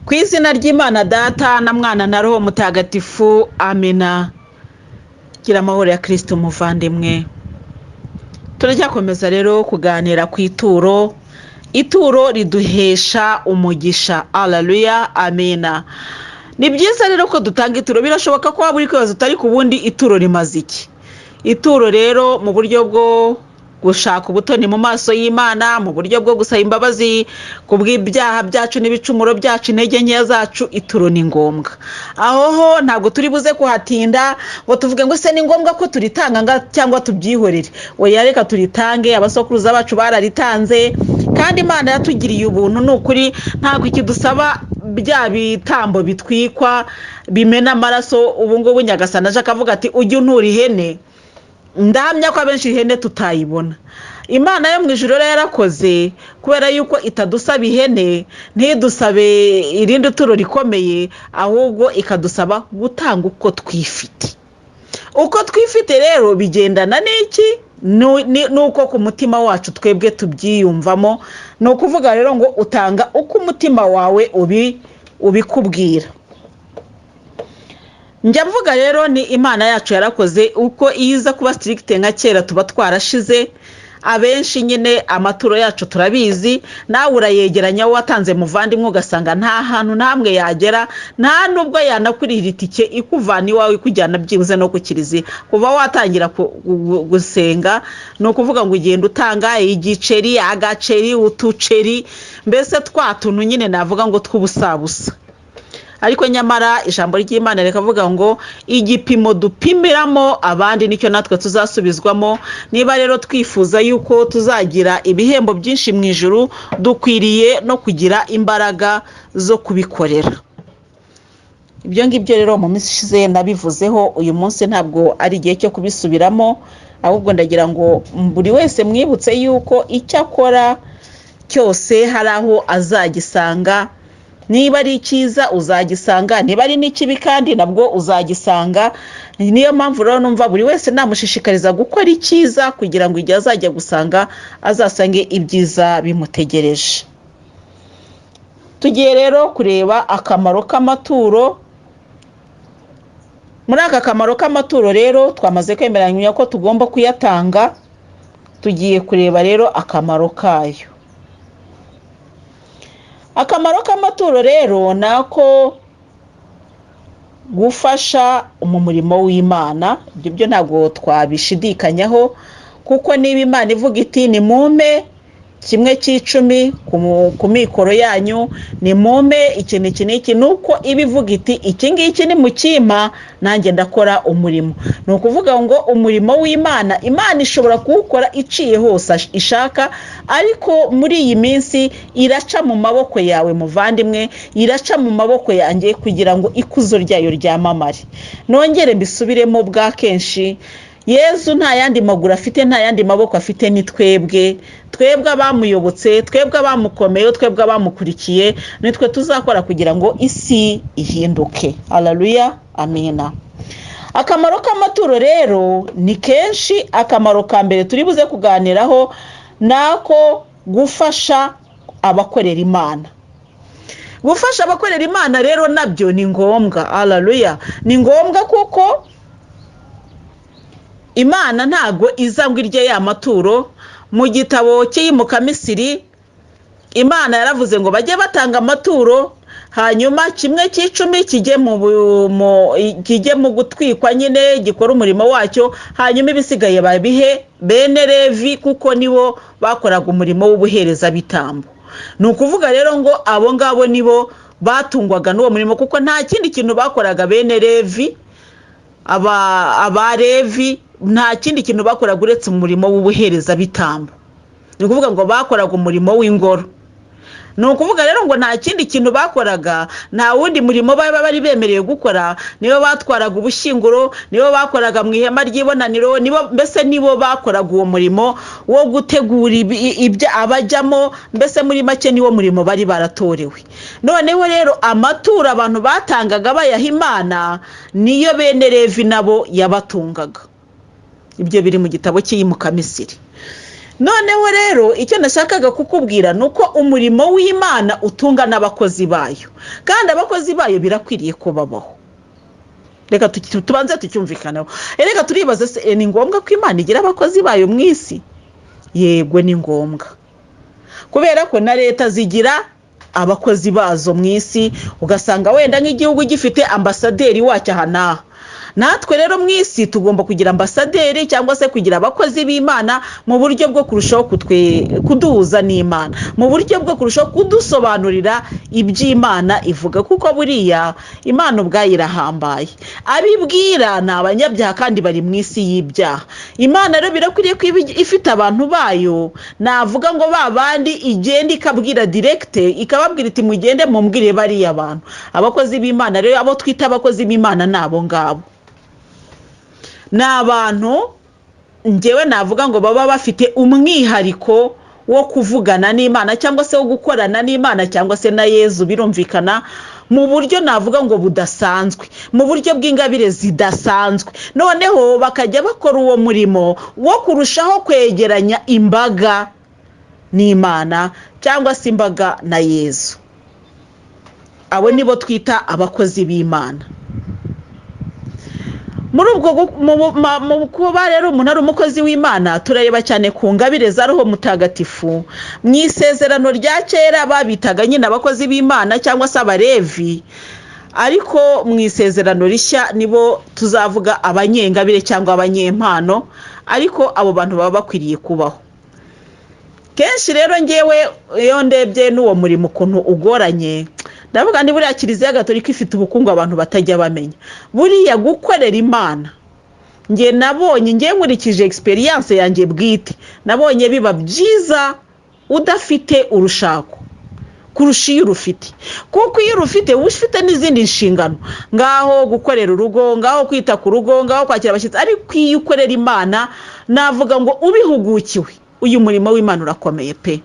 Ku izina ry'Imana Data na Mwana na Roho Mutagatifu, amina. Gira amahoro ya Kristo muvandimwe. Turacyakomeza rero kuganira ku ituro. Ituro riduhesha umugisha. Haleluya, amina. Ni byiza rero ko dutanga ituro. Birashoboka ko waba uri kwibaza utari ku bundi ituro rimaze iki? Ituro rero mu buryo bwo gushaka ubutoni mu maso y'Imana, mu buryo bwo gusaba imbabazi ku bw'ibyaha byacu n'ibicumuro byacu, intege nkeya zacu, ituro ni ngombwa. Aho ho ntabwo turi buze kuhatinda ngo tuvuge ngo se ni ngombwa ko turitanga cyangwa tubyihorere. Oya, reka turitange. Abasokuruza bacu bararitanze kandi Imana yatugiriye ubuntu. Ni ukuri ntabwo ikidusaba bya bitambo bitwikwa bimena amaraso. Ubu ngubu Nyagasani aje akavuga ati ujye untura ihene, ndahamya ko abenshi ihene tutayibona. Imana yo mu ijuru rero yarakoze kubera yuko itadusaba ihene, ntidusabe irindi turo rikomeye, ahubwo ikadusaba gutanga uko twifite. Uko twifite rero bigendana n'iki? N'uko ku mutima wacu twebwe tubyiyumvamo. Ni ukuvuga rero ngo utanga uko umutima wawe ubikubwira. Njya mvuga rero ni Imana yacu yarakoze, uko iyo iza kuba strict nka kera tuba twarashize. Abenshi nyine amaturo yacu turabizi, nawe urayegeranya wowe watanze muvandimwe, ugasanga nta hantu n'hamwe yagera, nta nubwo yanakurira itike ikuvana iwawe ikujyana byibuze no ku kiliziya. Kuva watangira gusenga, ni ukuvuga ngo ugenda utanga igiceri, agaceri, utuceri, mbese twa tuntu nyine navuga ngo tw'ubusabusa. Ariko nyamara ijambo ry'Imana rikavuga ngo igipimo dupimiramo abandi nicyo natwe tuzasubizwamo. Niba rero twifuza yuko tuzagira ibihembo byinshi mu ijuru, dukwiriye no kugira imbaraga zo kubikorera. Ibyo ngibyo rero mu minsi ishize nabivuzeho. Uyu munsi ntabwo ari igihe cyo kubisubiramo, ahubwo ndagira ngo buri wese mwibutse yuko icyo akora cyose hari aho azagisanga. Niba ari icyiza uzagisanga, niba ari n'ikibi kandi nabwo uzagisanga. Niyo mpamvu rero numva buri wese namushishikariza gukora icyiza, kugira ngo igihe azajya gusanga azasange ibyiza bimutegereje. Tugiye rero kureba akamaro k'amaturo. Muri aka kamaro k'amaturo rero twamaze kwemeranya ko tugomba kuyatanga. Tugiye kureba rero akamaro kayo. Akamaro k'amaturo rero ni ako gufasha mu murimo w'Imana. Ibyo byo ntabwo twabishidikanyaho, kuko niba Imana ivuga iti ni mumpe kimwe cy'icumi ku mikoro yanyu, ni mumpe iki n'iki n'iki, ni uko iba ivuga iti iki ngiki ni mukimpa nanjye ndakora umurimo. Ni ukuvuga ngo umurimo w'Imana, Imana ishobora kuwukora iciye hose ishaka, ariko muri iyi minsi iraca mu maboko yawe muvandimwe, iraca mu maboko yanjye kugira ngo ikuzo ryayo ryamamare. Nongere mbisubiremo bwa kenshi: Yezu nta yandi maguru afite, nta yandi maboko afite, ni twebwe. Twebwe abamuyobotse, twebwe abamukomeye, twebwe abamukurikiye, nitwe tuzakora kugira ngo isi ihinduke. Haleluya, amina. Akamaro k'amaturo rero ni kenshi. Akamaro ka mbere turi buze kuganiraho ni ako gufasha abakorera Imana. Gufasha abakorera Imana rero nabyo ni ngombwa. Haleluya, ni ngombwa kuko Imana ntabwo iza ngo irye ya maturo. Mu gitabo cy'Iyimukamisiri Imana yaravuze ngo bajye batanga amaturo, hanyuma kimwe cy'icumi kijye mu gutwikwa nyine, gikora umurimo wacyo, hanyuma ibisigaye babihe bene Levi, kuko nibo bakoraga umurimo w'ubuherezabitambo. Ni ukuvuga rero ngo abo ngabo nibo batungwaga n'uwo murimo, kuko nta kindi kintu bakoraga. Bene Levi, aba Levi, nta kindi kintu bakoraga uretse umurimo w'ubuherezabitambo. Ni ukuvuga ngo bakoraga umurimo w'ingoro. Ni ukuvuga rero ngo nta kindi kintu bakoraga, nta wundi murimo baba bari bemerewe gukora. Nibo batwaraga ubushyinguro, nibo bakoraga mu ihema ry'ibonaniro, nibo mbese nibo bakoraga uwo murimo wo gutegura ibyo abajyamo. Mbese muri make niwo murimo bari baratorewe. Noneho rero amaturo abantu batangaga bayaha Imana niyo bene Levi nabo yabatungaga. Ibyo biri mu gitabo cy'Iyimukamisiri. Noneho rero icyo nashakaga kukubwira ni uko umurimo w'Imana utunga n'abakozi bayo, kandi abakozi bayo birakwiriye ko babaho. Reka tubanze tucyumvikaneho. Reka turibaze se, ni ngombwa ko Imana igira abakozi bayo mu isi? Yego, ni ngombwa, kubera ko na leta zigira abakozi bazo mu isi, ugasanga wenda nk'igihugu gifite ambasaderi wacyo aha n'aha. Natwe rero mu isi tugomba kugira ambasaderi cyangwa se kugira abakozi b'Imana mu buryo bwo kurushaho kuduhuza n'Imana, mu buryo bwo kurushaho kudusobanurira iby'Imana ivuga, kuko buriya Imana ubwayo irahambaye. Abibwira ni abanyabyaha kandi bari mu isi y'ibyaha. Imana rero birakwiriye ko iba ifite abantu bayo, navuga ngo ba bandi igenda ikabwira direct, ikababwira iti mugende mumbwire bariya bantu. Abakozi b'Imana rero, abo twita abakozi b'Imana ni abo ngabo, ni abantu ngewe navuga ngo baba bafite umwihariko wo kuvugana n'Imana cyangwa se wo gukorana n'Imana cyangwa se na Yezu, birumvikana, mu buryo navuga ngo budasanzwe, mu buryo bw'ingabire zidasanzwe. Noneho bakajya bakora uwo murimo wo kurushaho kwegeranya imbaga n'Imana cyangwa se imbaga na Yezu. Abo nibo twita abakozi b'Imana. Muri ubwo mu kuba rero umuntu ari umukozi w'Imana, turareba cyane ku ngabire za Roho Mutagatifu. Mu Isezerano rya Kera babitaga nyine abakozi b'Imana cyangwa se Abarevi, ariko mu Isezerano Rishya nibo tuzavuga abanyengabire cyangwa abanyempano. Ariko abo bantu baba bakwiriye kubaho. Kenshi rero ngewe iyo ndebye n'uwo murimo ukuntu ugoranye, ndavuga ni buriya Kiliziya Gatolika ifite ubukungu abantu batajya bamenya. Buriya gukorera Imana, nge nabonye, nge nkurikije expérience yanjye bwite, nabonye biba byiza udafite urushako kurusha iyo urufite, kuko iyo urufite uba ufite n'izindi nshingano, ngaho gukorera urugo, ngaho kwita ku rugo, ngaho kwakira abashyitsi. Ariko iyo ukorera Imana, navuga ngo ubihugukiwe, uyu murimo w'Imana urakomeye pe.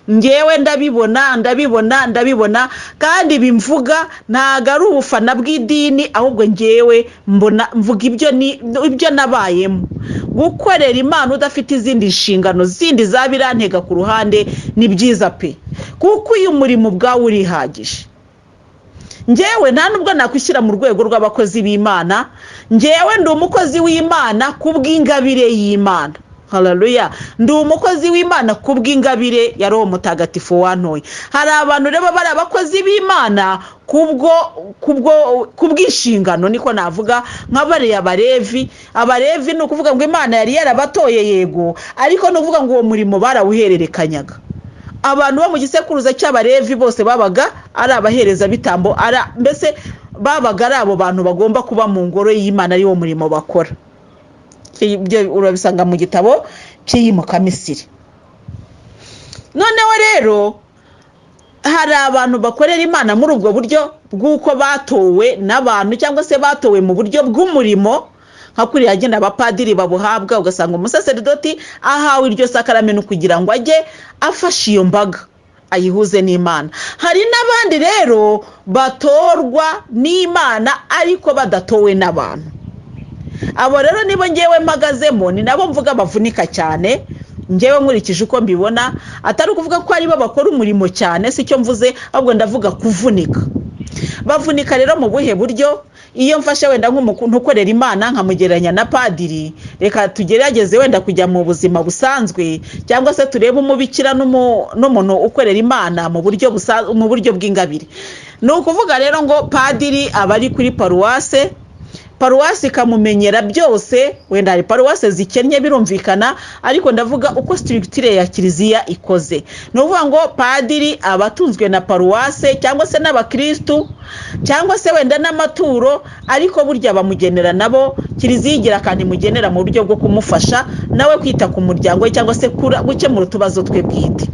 Ngewe ndabibona, ndabibona, ndabibona, kandi bimvuga ntabwo ari ubufana bw'idini, ahubwo ngewe mbona mvuga ibyo ni ibyo nabayemo. Gukorera Imana udafite izindi nshingano zindi zaba irantega ku ruhande ni byiza pe, kuko uyu murimo ubwawe urihagije. Ngewe nta nubwo nakwishyira mu rwego rw'abakozi b'Imana. Ngewe ndi umukozi w'Imana ku bw'ingabire y'Imana. Hararuya! Ndi umukozi w'Imana ku bw'ingabire ya Roho Mutagatifu wantoye. Hari abantu rero bari abakozi b'Imana kubwo kubwo kubw'inshingano, niko navuga, nka bariya Barevi. Abarevi ni ukuvuga ngo Imana yari yarabatoye, yego, ariko ni ukuvuga ngo uwo murimo barawuhererekanyaga. Abantu bo mu gisekuruza cy'Abarevi bose babaga ari abaherezabitambo, mbese babaga ari abo bantu bagomba kuba mu ngoro y'Imana, ari wo murimo bakora. Ibyo urabisanga mu gitabo cy'Iyimukamisiri. Noneho rero hari abantu bakorera Imana muri ubwo buryo bw'uko batowe n'abantu cyangwa se batowe mu buryo bw'umurimo, nka kuriya agenda abapadiri babuhabwa, ugasanga umusaseridoti ahawe iryo sakaramento kugira ngo ajye afasha iyo mbaga ayihuze n'Imana. Hari n'abandi rero batorwa n'Imana ariko badatowe n'abantu. Abo rero nibo ngewe mpagazemo, ni nabo mvuga bavunika cyane. Ngewe nkurikije uko mbibona, atari ukuvuga ko aribo bakora umurimo cyane, si cyo mvuze, ahubwo ndavuga kuvunika. Bavunika rero mu buhe buryo? Iyo mfashe wenda nk'umuntu ukorera Imana nkamugereranya na padiri, reka tugerageze wenda kujya mu buzima busanzwe, cyangwa se turebe umubikira n'umuntu ukorera Imana mu buryo bw'ingabire. Ni ukuvuga rero ngo padiri aba ari kuri paruwase, paruwasi ikamumenyera byose. Wenda hari paruwase zikennye, birumvikana, ariko ndavuga uko structure ya kiliziya ikoze. Ni ukuvuga ngo padiri aba atunzwe na paruwase cyangwa se n'abakirisitu cyangwa se wenda n'amaturo, ariko burya bamugenera nabo, kiliziya igira akantu imugenera mu buryo bwo kumufasha nawe kwita ku muryango we cyangwa se gukemura utubazo twe bwite.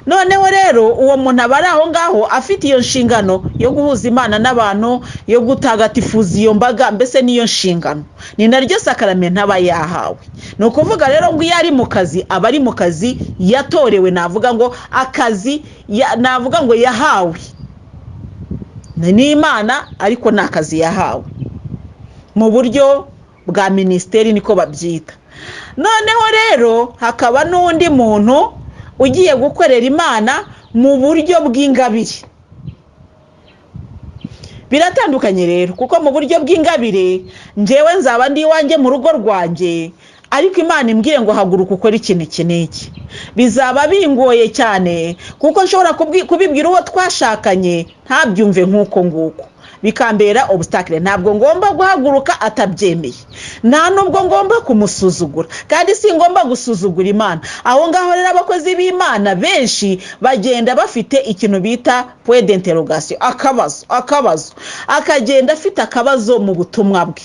Noneho rero uwo muntu aba ari aho ngaho afite iyo nshingano yo guhuza Imana n'abantu, yo gutagatifuza iyo mbaga, mbese niyo nshingano, ni naryo sakaramento aba yahawe. Ni ukuvuga rero ngo iyo ari mu kazi, aba ari mu kazi yatorewe, navuga ngo akazi navuga ngo yahawe n'Imana, ariko ni akazi yahawe mu buryo bwa minisiteri, niko babyita. Noneho rero hakaba n'undi muntu ugiye gukorera Imana mu buryo bw'ingabire. Biratandukanye rero, kuko mu buryo bw'ingabire njyewe nzaba ndi iwanjye mu rugo rwanjye, ariko Imana imbwiye ngo haguruka ukore ikintu iki n'iki, bizaba bingoye cyane, kuko nshobora kubibwira uwo twashakanye ntabyumve nk'uko nguko, bikambera obstacle. Ntabwo ngomba guhaguruka atabyemeye, nta nubwo ngomba kumusuzugura, kandi si ngomba gusuzugura Imana. Aho ngaho rero abakozi b'Imana benshi bagenda bafite ikintu bita point d'interrogation, akabazo, akagenda afite akabazo mu butumwa bwe.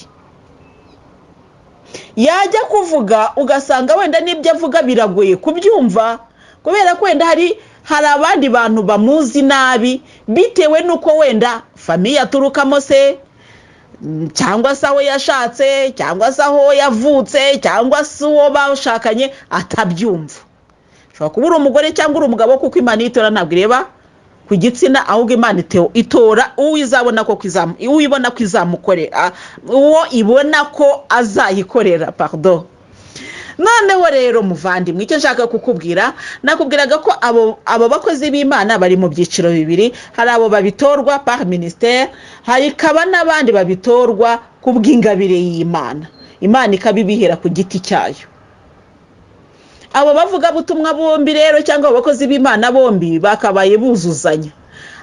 Yajya kuvuga ugasanga wenda n'ibyo avuga biragoye kubyumva, kubera ko wenda hari abandi bantu bamuzi nabi, bitewe n'uko wenda famille aturukamo se, cyangwa se aho yashatse, cyangwa se aho yavutse, cyangwa se uwo bashakanye atabyumva. Ushobora kuba uri umugore cyangwa uri umugabo, kuko Imana iyo itora ntabwo ireba ku gitsina, ahubwo Imana itora uwo izabona ko uwo ibona ko izamukorera, uwo ibona ko azayikorera, pardon. Noneho rero muvandimwe, icyo nshaka kukubwira, nakubwiraga ko abo bakozi b'Imana bari mu byiciro bibiri. Hari abo babitorwa par ministère, hakaba n'abandi babitorwa ku bw'ingabire y'Imana, Imana ikabibihera ku giti cyayo. Abo bavugabutumwa bombi rero, cyangwa abo bakozi b'Imana bombi, bakabaye buzuzanya.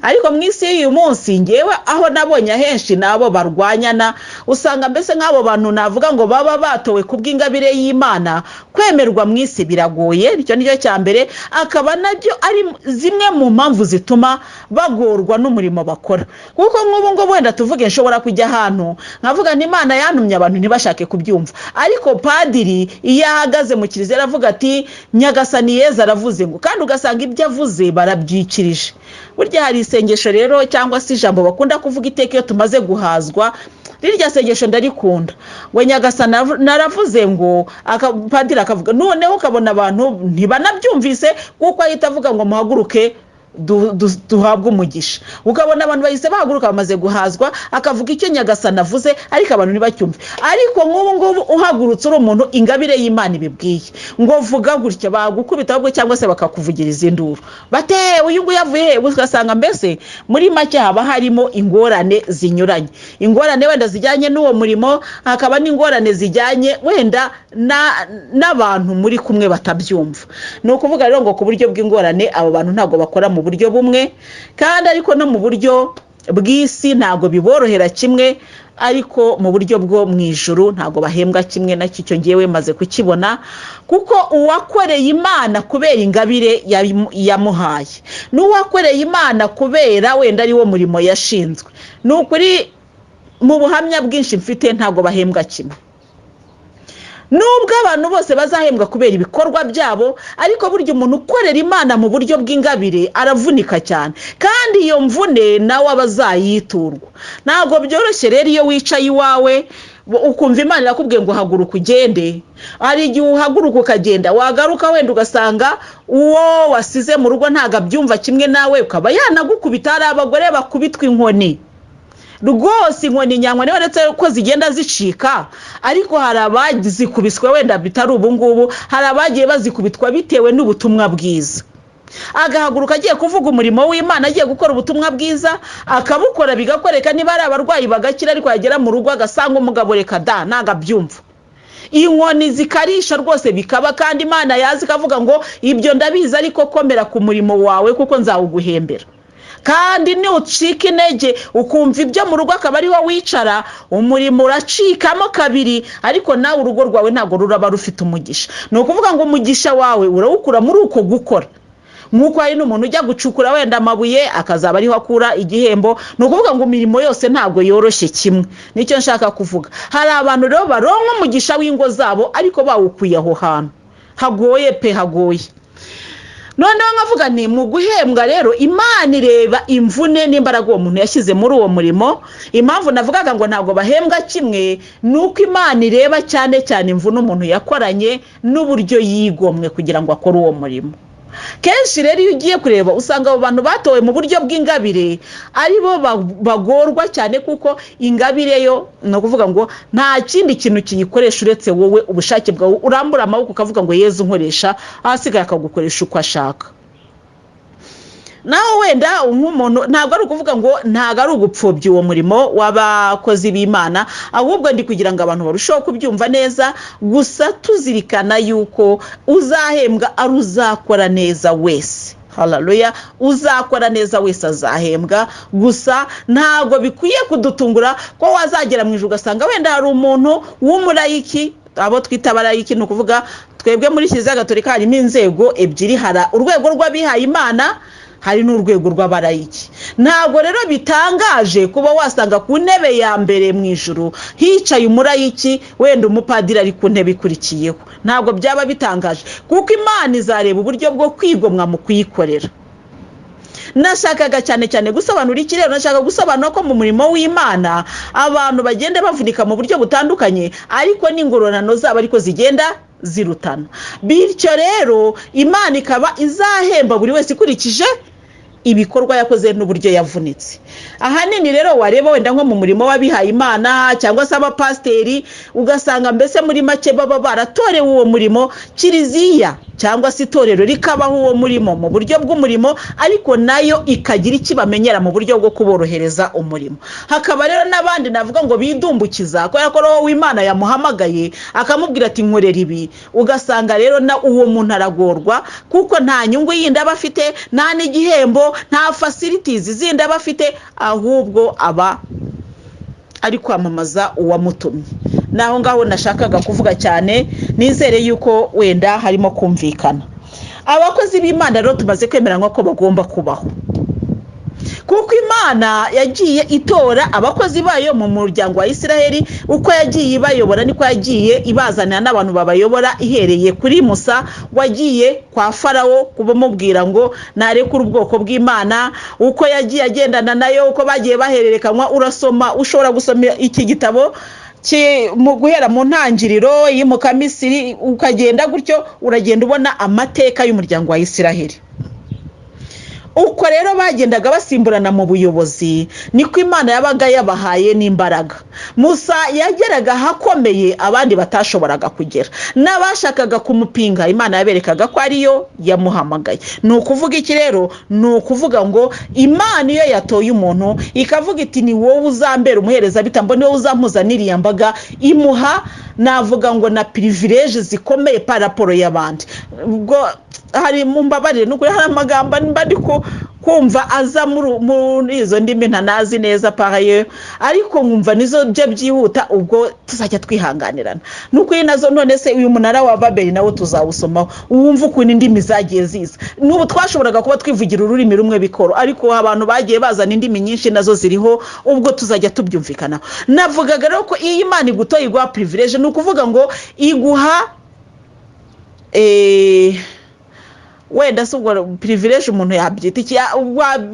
Ariko mu isi y'uyu munsi, ngewe aho nabonye ahenshi n'abo barwanyana. Usanga mbese nk'abo bantu navuga ngo baba batowe ku bw'ingabire y'Imana, kwemerwa mu isi biragoye. Icyo ni cyo cya mbere, akaba nabyo ari zimwe mu mpamvu zituma bagorwa n'umurimo bakora. Kuko nk'ubu ngubu wenda tuvuge nshobora kujya ahantu nkavuga nti Imana yantumye, abantu ntibashake kubyumva. Ariko padiri iyo ahagaze mu kiliziya aravuga ati Nyagasani Yezu aravuze ngo, kandi ugasanga ibyo avuze barabyikirije. Burya hari isengesho rero cyangwa se ijambo bakunda kuvuga iteka iyo tumaze guhazwa. Rirya sengesho ndarikunda, ngo Nyagasani naravuze ngo, padiri akavuga, noneho ukabona abantu ntibanabyumvise, kuko ahita avuga ngo muhaguruke duhabwe umugisha, ukabona abantu bahise bahaguruka bamaze guhazwa. Akavuga icyo Nyagasani avuze, ariko abantu ntibacyumve. Ariko nk'ubu ngubu uhagurutse uri umuntu ingabire y'Imana ibibwiye ngo vuga gutya, bagukubita ahubwo, cyangwa se bakakuvugiriza induru bate uyu nguyu avuye he? Ugasanga mbese muri make haba harimo ingorane zinyuranye, ingorane wenda zijyanye n'uwo murimo, hakaba n'ingorane zijyanye wenda n'abantu muri kumwe batabyumva. Ni ukuvuga rero ngo ku buryo bw'ingorane, abo bantu ntabwo bakora mu buryo bumwe, kandi ariko no mu buryo bw'isi ntabwo biborohera kimwe, ariko mu buryo bwo mu ijuru ntabwo bahembwa kimwe. Nacyo icyo ngewe maze kukibona, kuko uwakoreye Imana kubera ingabire yamuhaye n'uwakoreye Imana kubera wenda ari wo murimo yashinzwe, ni ukuri mu buhamya bwinshi mfite ntabwo bahembwa kimwe. Nubwo abantu bose bazahembwa kubera ibikorwa byabo, ariko burya umuntu ukorera Imana mu buryo bw'ingabire aravunika cyane, kandi iyo mvune nawe aba azayiturwa. Ntabwo byoroshye rero iyo wicaye iwawe ukumva Imana irakubwiye ngo haguruka ugende. Hari igihe uhaguruka ukagenda, wagaruka wenda ugasanga uwo wasize mu rugo ntabwo abyumva kimwe nawe, ukaba yanagukubita. Hari abagore bakubitwa inkoni rwose, inkoni nyankoni, uretse ko zigenda zicika, ariko hari abazikubiswe wenda bitari ubu ngubu, hari abagiye bazikubitwa bitewe n'ubutumwa bwiza. Agahaguruka agiye kuvuga umurimo w'Imana, agiye gukora ubutumwa bwiza, akabukora bigakoreka, niba ari abarwayi bagakira, ariko yagera mu rugo agasanga umugabo reka da, ntabwo abyumva, inkoni zikarisha rwose bikaba. Kandi Imana yazi ikavuga ngo ibyo ndabizi, ariko komera ku murimo wawe kuko nzawuguhembera. Kandi nucika intege ukumva ibyo mu rugo akaba ariho wicara, umurimo uracikamo kabiri, ariko nawe urugo rwawe ntabwo ruraba rufite umugisha. Ni ukuvuga ngo umugisha wawe urawukura muri uko gukora, nk'uko hari n'umuntu ujya gucukura wenda amabuye akazaba ariho akura igihembo. Ni ukuvuga ngo imirimo yose ntabwo yoroshye kimwe, nicyo nshaka kuvuga. Hari abantu rero baronka umugisha w'ingo zabo, ariko bawukuye aho hantu hagoye pe, hagoye. Noneho nkavuga nti mu guhembwa rero Imana ireba imvune n'imbaraga uwo muntu yashyize muri uwo murimo. Impamvu navugaga ngo ntabwo bahembwa kimwe ni uko Imana ireba cyane cyane imvune umuntu yakoranye n'uburyo yigomwe kugira ngo akore uwo murimo. Kenshi rero iyo ugiye kureba usanga abo bantu batowe mu buryo bw'ingabire ari bo bagorwa cyane, kuko ingabire yo ni ukuvuga ngo nta kindi kintu kiyikoresha uretse wowe ubushake bwawe. Urambura amaboko ukavuga ngo: "Yezu, nkoresha," ahasigaye akagukoresha uko ashaka. Naho wenda nk'umuntu, ntabwo ari ukuvuga ngo, ntabwo ari ugupfobya uwo murimo w'abakozi b'Imana, ahubwo ndi kugira ngo abantu barusheho kubyumva neza. Gusa tuzirikana yuko uzahembwa ari uzakora neza wese. Hararuya! Uzakora neza wese azahembwa. Gusa ntabwo bikwiye kudutungura ko wazagera mu ijuru ugasanga wenda hari umuntu w'umurayiki. Abo twita abarayiki, ni ukuvuga twebwe muri Kiliziya Gatolika harimo inzego ebyiri: hari urwego rw'abihaye Imana, hari n'urwego rw'abarayiki. Ntabwo rero bitangaje kuba wasanga ku ntebe ya mbere mu ijuru hicaye umurayiki, wenda umupadiri ari ku ntebe ikurikiyeho. Ntabwo byaba bitangaje, kuko Imana izareba uburyo bwo kwigomwa mu kuyikorera. Nashakaga cyane cyane gusobanura iki rero? Nashaka gusobanura ko mu murimo w'Imana abantu bagenda bavunika mu buryo butandukanye, ariko n'ingororano zabo ariko zigenda zirutana. Bityo rero Imana ikaba izahemba buri wese ikurikije ibikorwa yakoze n'uburyo yavunitse. Ahanini rero wareba wenda nko mu murimo w'abihaye Imana cyangwa se abapasiteri, ugasanga mbese muri make baba baratorewe uwo murimo, kiliziya cyangwa se itorero rikabaho uwo murimo mu buryo bw'umurimo, ariko nayo ikagira icyo ibamenyera mu buryo bwo kuborohereza umurimo. Hakaba rero n'abandi navuga ngo bidumbukiza kubera ko Roho w'Imana yamuhamagaye akamubwira ati: "Nkorera ibi." Ugasanga rero na uwo muntu aragorwa, kuko nta nyungu yindi aba afite, nta n'igihembo, nta facilities zindi aba afite, ahubwo aba ari kwamamaza uwamutumye. Naho ngaho nashakaga kuvuga cyane. Nizere yuko wenda harimo kumvikana. Abakozi b'Imana rero tumaze kwemeranywa ko bagomba kubaho, kuko Imana yagiye itora abakozi bayo mu muryango wa Israheli. Uko yagiye ibayobora niko yagiye ibazanira n'abantu babayobora, ihereye kuri Musa wagiye kwa Farawo kubamubwira ngo narekure ubwoko bw'Imana. Uko yagiye agendana nayo, uko bagiye bahererekanywa, urasoma, ushobora gusoma iki gitabo mu guhera mu ntangiriro y'Imukamisiri ukagenda gutyo, uragenda ubona amateka y'umuryango wa Israheli. Uko rero bagendaga basimburana mu buyobozi, niko Imana yabaga yabahaye n'imbaraga. Musa yageraga ahakomeye abandi batashoboraga kugera, n'abashakaga kumupinga Imana yaberekaga ko ariyo yamuhamagaye. Ni ukuvuga iki rero? Ni ukuvuga ngo Imana iyo yatoye umuntu ikavuga iti: "Ni wowe uzambera umuherezabitambo, ni wowe uzampuza n'iriya mbaga," imuha navuga ngo na privilèges zikomeye par rapport y'abandi. Ubwo hari, mu mbabarire, ni ukuri hari amagambo mba ndi kumva aza muri izo ndimi ntanazi neza pareil, ariko nkumva nizo byo byihuta. Ubwo tuzajya twihanganirana, ni ukuri nazo. None se uyu Munara wa Babeli nawo tuzawusomaho, wumva ukuntu indimi zagiye ziza. N'ubu twashoboraga kuba twivugira ururimi rumwe bikoro, ariko abantu bagiye bazana indimi nyinshi, nazo ziriho. Ubwo tuzajya tubyumvikanaho. Navugaga rero ko iyo Imana igutoye iguha privilège, ni ukuvuga ngo iguha wenda se ubwo privilège umuntu yabyita iki?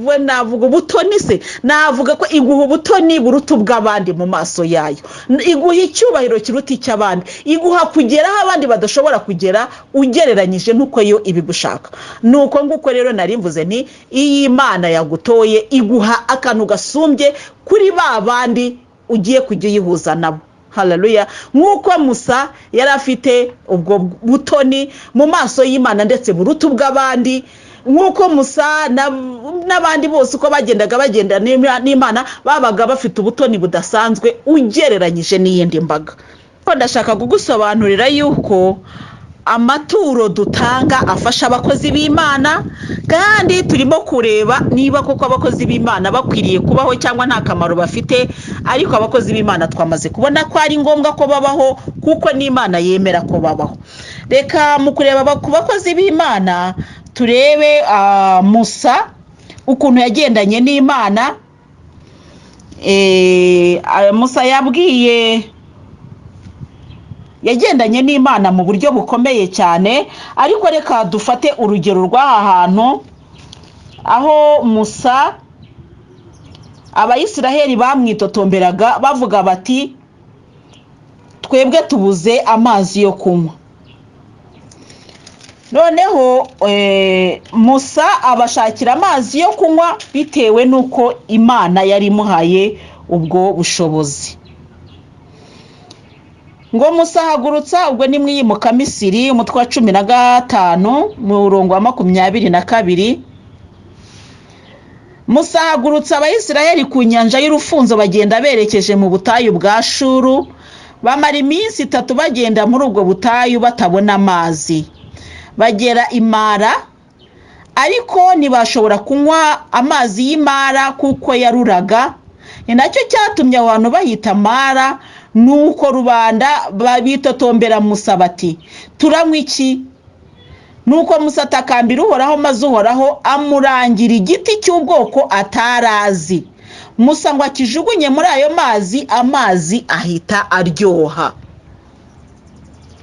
We navuga ubutoni se? Navuga ko iguha ubutoni buruta ubw'abandi mu maso yayo, iguha icyubahiro kiruta icy'abandi, iguha kugera aho abandi badashobora kugera ugereranyije n'uko yo ibigushaka. Ni uko nguko rero nari mvuze nti iyo Imana yagutoye iguha akantu gasumbye kuri ba bandi ugiye kujya uyihuza nabo. Hararuya! Nk'uko Musa yari afite ubwo butoni mu maso y'Imana ndetse buruta ubw'abandi, nk'uko Musa n'abandi bose uko bagendaga bagenda n'Imana babaga bafite ubutoni budasanzwe ugereranyije n'iyindi mbaga. Ndashaka kugusobanurira yuko amaturo dutanga afasha abakozi b'Imana, kandi turimo kureba niba koko abakozi b'Imana bakwiriye kubaho cyangwa nta kamaro bafite. Ariko abakozi b'Imana twamaze kubona ko ari ngombwa ko babaho, kuko n'Imana yemera ko babaho. Reka mu kureba ku bakozi b'Imana turebe Musa ukuntu yagendanye n'Imana. Musa yabwiye, yagendanye n'Imana mu buryo bukomeye cyane. Ariko reka dufate urugero rw'aha hantu aho Musa Abayisiraheli bamwitotomberaga bavuga bati: "Twebwe tubuze amazi yo kunywa." Noneho Musa abashakira amazi yo kunywa bitewe n'uko Imana yari imuhaye ubwo bushobozi. Ngo Musa ahagurutsa, ubwo ni mwiyimuka Misiri, umutwe wa 15, murongo wa 22. Musa ahagurutsa Abayisiraheli ku nyanja y'Urufunzo, bagenda berekeje mu butayu bwa Shuru. Bamara iminsi 3 bagenda muri ubwo butayu batabona amazi. Bagera Imara, ariko ntibashobora kunywa amazi y'Imara kuko yaruraga. Ni nacyo cyatumye abantu bahita Mara. Nuko rubanda bitotombera Musa bati: "Turanywa iki?" Nuko Musa atakambira Uhoraho, maze Uhoraho amurangira igiti cy'ubwoko atarazi. Musa ngo akijugunye muri ayo mazi, amazi ahita aryoha.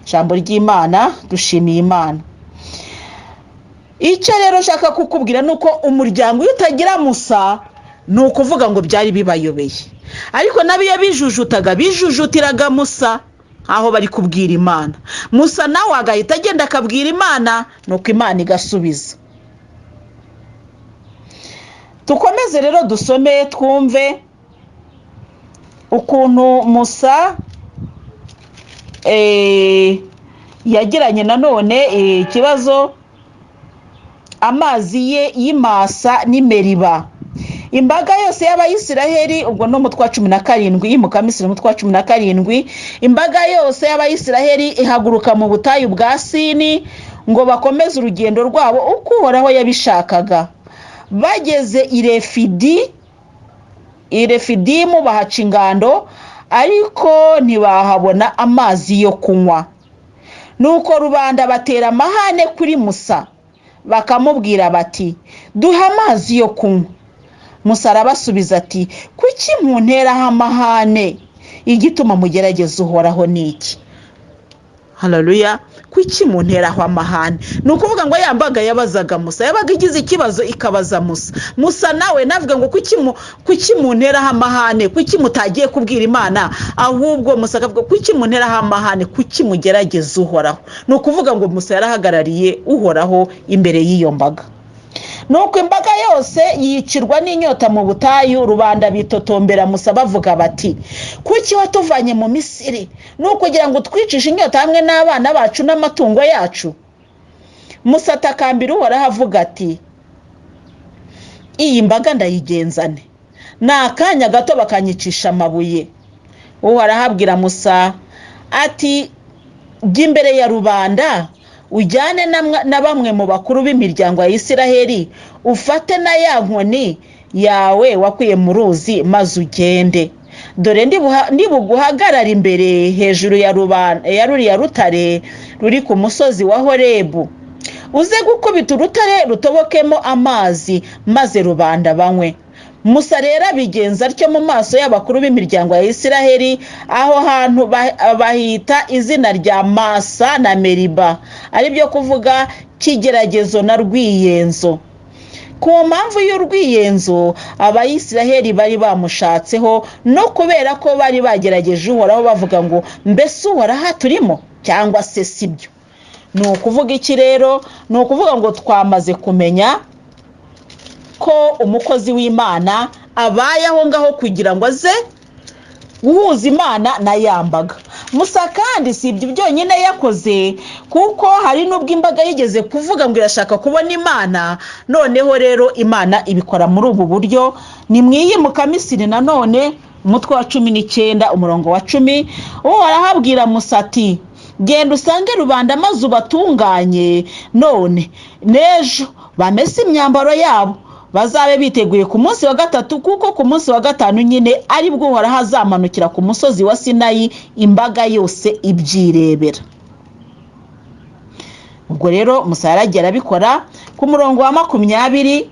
Ijambo ry'Imana, dushimiye Imana. Icyo rero nshaka kukubwira ni uko umuryango iyo utagira Musa, ni ukuvuga ngo byari bibayobeye. Ariko nabo iyo bijujutaga, bijujutiraga Musa aho bari kubwira Imana. Musa nawe agahita agenda akabwira Imana, nuko Imana igasubiza. Dukomeze rero dusome, twumve ukuntu Musa yagiranye nanone ikibazo, amazi ye y'Imasa n'Imeriba. Imbaga yose y'Abayisiraheli, ubwo ni umutwe wa 17, Yimukamisiri, umutwe wa 17. Imbaga yose y'Abayisiraheli ihaguruka mu butayu bwa Sini ngo bakomeze urugendo rwabo uko Uhoraho yabishakaga. Bageze i Refidimu bahaca ingando, ariko ntibahabona amazi yo kunywa. Nuko rubanda batera amahane kuri Musa, bakamubwira bati: "Duhe amazi yo kunywa." Musa arabasubiza ati: "Kuki munteraho amahane? Igituma mugerageza Uhoraho ni iki?" Hararuya! Kuki munteraho amahane? Ni ukuvuga ngo ya mbaga yabazaga Musa, yabaga igize ikibazo ikabaza Musa. Musa nawe navuga ngo: "Kuki munteraho amahane? Kuki mutagiye kubwira Imana?" Ahubwo Musa akavuga: "Kuki munteraho amahane? Kuki mugerageza Uhoraho?" Ni ukuvuga ngo Musa yarahagarariye Uhoraho imbere y'iyo mbaga. Nuko imbaga yose yicirwa n'inyota mu butayu. Rubanda bitotombera Musa bavuga bati: "Kuki watuvanye mu Misiri? Ni ukugira ngo utwicishe inyota hamwe n'abana bacu n'amatungo yacu?" Musa atakambira Uhoraho avuga ati: "Iyi mbaga ndayigenzane? Ni akanya gato bakanyicisha amabuye." Uhoraho abwira Musa ati: "Jya imbere ya rubanda, ujyane na bamwe mu bakuru b'imiryango ya Isiraheli, ufate na ya nkoni yawe wakuye mu ruzi, maze ugende. Dore ndibuguhagarara imbere hejuru ya ruriya rutare ruri ku musozi wa Horebu. Uze gukubita urutare rutobokemo amazi, maze rubanda banywe." Musa rero abigenza atyo mu maso y'abakuru b'imiryango ya Isiraheli. Aho hantu bahita izina rya Masa na Meriba, aribyo kuvuga Kigeragezo na Rwiyenzo, ku mpamvu y'urwiyenzo Abayisiraheli bari bamushatseho, no kubera ko bari bagerageje Uhoraho bavuga ngo: "Mbese Uhoraho turimo cyangwa se si byo?" Ni ukuvuga iki rero? Ni ukuvuga ngo twamaze kumenya ko umukozi w'Imana abaye aho ngaho kugira ngo aze guhuza Imana na ya mbaga. Musa kandi si ibyo byonyine yakoze, kuko hari n'ubwo imbaga yigeze kuvuga ngo irashaka kubona Imana. Noneho rero Imana ibikora muri ubu buryo. Ni mwiyimuka Misiri nanone, umutwe wa 19, umurongo wa 10. Uhoraho abwira Musa ati: "Genda usange rubanda maze ubatunganye none n'ejo, bamese imyambaro yabo, bazabe biteguye ku munsi wa gatatu, kuko ku munsi wa gatanu nyine aribwo Uhoraho azamanukira ku musozi wa Sinayi imbaga yose ibyirebera." Ubwo rero Musa yaragiye arabikora. Ku murongo wa 20,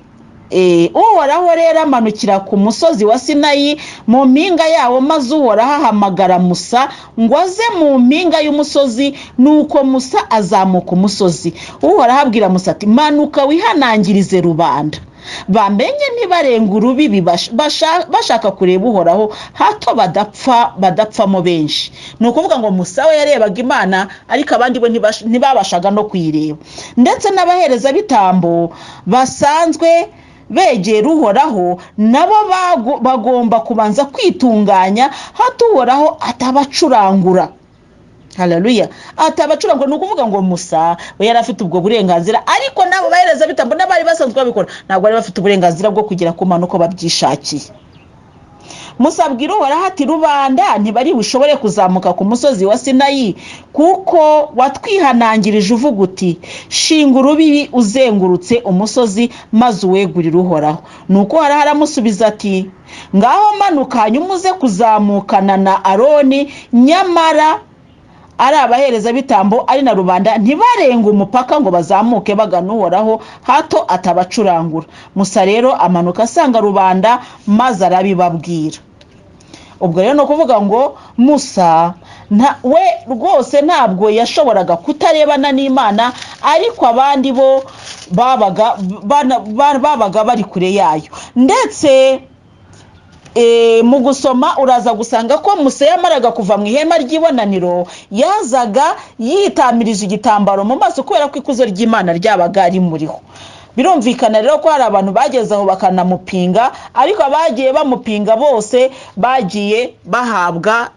Uhoraho rero amanukira ku musozi wa Sinayi mu mpinga yawo, maze Uhoraho ahamagara Musa ngo aze mu mpinga y'umusozi. Nuko Musa azamuka umusozi. Uhoraho abwira Musa ati: "Manuka wihanangirize rubanda." Bamenye ntibarenga urubibi bashaka kureba Uhoraho, hato badapfa, badapfamo benshi. Ni ukuvuga ngo Musa we yarebaga Imana, ariko abandi bo ntibabashaga no kuyireba. Ndetse n'abaherezabitambo basanzwe begera Uhoraho nabo bagomba kubanza kwitunganya, hato Uhoraho atabacurangura. Haleluya! Atabacurangura. Ni ukuvuga ngo Musa we yari afite ubwo burenganzira, ariko n'abo baherezabitambo n'abari basanzwe babikora ntabwo bari bafite uburenganzira bwo kugera ku Mana uko babyishakiye. Musa abwira Uhoraho ati: "Rubanda ntibari bushobore kuzamuka ku musozi wa Sinayi, kuko watwihanangirije uvuga uti: 'Shinga urubibi uzengurutse umusozi, maze uwegurire Uhoraho.'" Nuko Uhoraho aramusubiza ati: "Ngaho manuka, hanyuma uze kuzamukana na Aroni. Nyamara ari abaherezabitambo, ari na rubanda, ntibarenga umupaka ngo bazamuke bagana Uhoraho, hato atabacurangura." Musa rero amanuka asanga rubanda, maze arabibabwira. Ubwo rero ni ukuvuga ngo Musa we rwose ntabwo yashoboraga kutarebana n'Imana, ariko abandi bo babaga bari kure yayo. Ndetse mu gusoma uraza gusanga ko Musa yamaraga kuva mu ihema ry'ibonaniro, yazaga yitamirije igitambaro mu maso, kubera ko ikuzo ry'Imana ryabaga rimuriho. Birumvikana rero ko hari abantu bageze aho bakanamupinga, ariko abagiye bamupinga bose bagiye bahabwa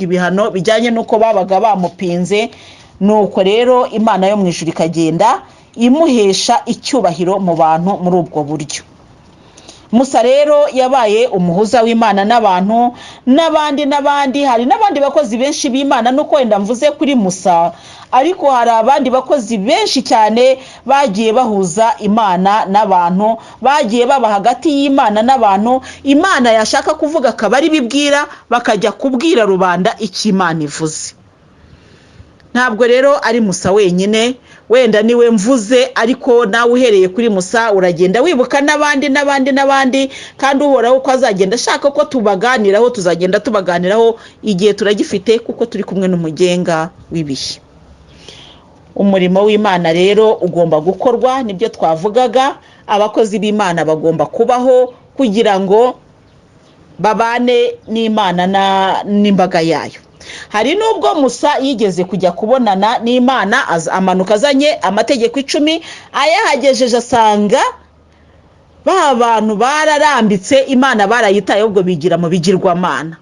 ibihano bijyanye n'uko babaga bamupinze. Nuko rero Imana yo mu ijuru ikagenda imuhesha icyubahiro mu bantu muri ubwo buryo. Musa rero yabaye umuhuza w'Imana n'abantu, n'abandi n'abandi. Hari n'abandi bakozi benshi b'Imana, nuko wenda mvuze kuri Musa, ariko hari abandi bakozi benshi cyane bagiye bahuza Imana n'abantu, bagiye baba hagati y'Imana n'abantu. Imana yashaka kuvuga akaba ari bibwira, bakajya kubwira rubanda icyo Imana ivuze. Ntabwo rero ari Musa wenyine, wenda niwe mvuze, ariko nawe uhereye kuri Musa uragenda wibuka n'abandi n'abandi n'abandi. Kandi Uhoraho uko azagenda ashaka ko tubaganiraho, tuzagenda tubaganiraho. Igihe turagifite, kuko turi kumwe n'Umugenga w'ibihe. Umurimo w'Imana rero ugomba gukorwa, nibyo twavugaga. Abakozi b'Imana bagomba kubaho kugira ngo babane n'Imana n'imbaga yayo. Hari n'ubwo Musa yigeze kujya kubonana n'Imana, amanuka azanye Amategeko 10. Ayahagejeje asanga ba bantu bararambitse Imana, barayitaye, ahubwo bigira mu bigirwamana.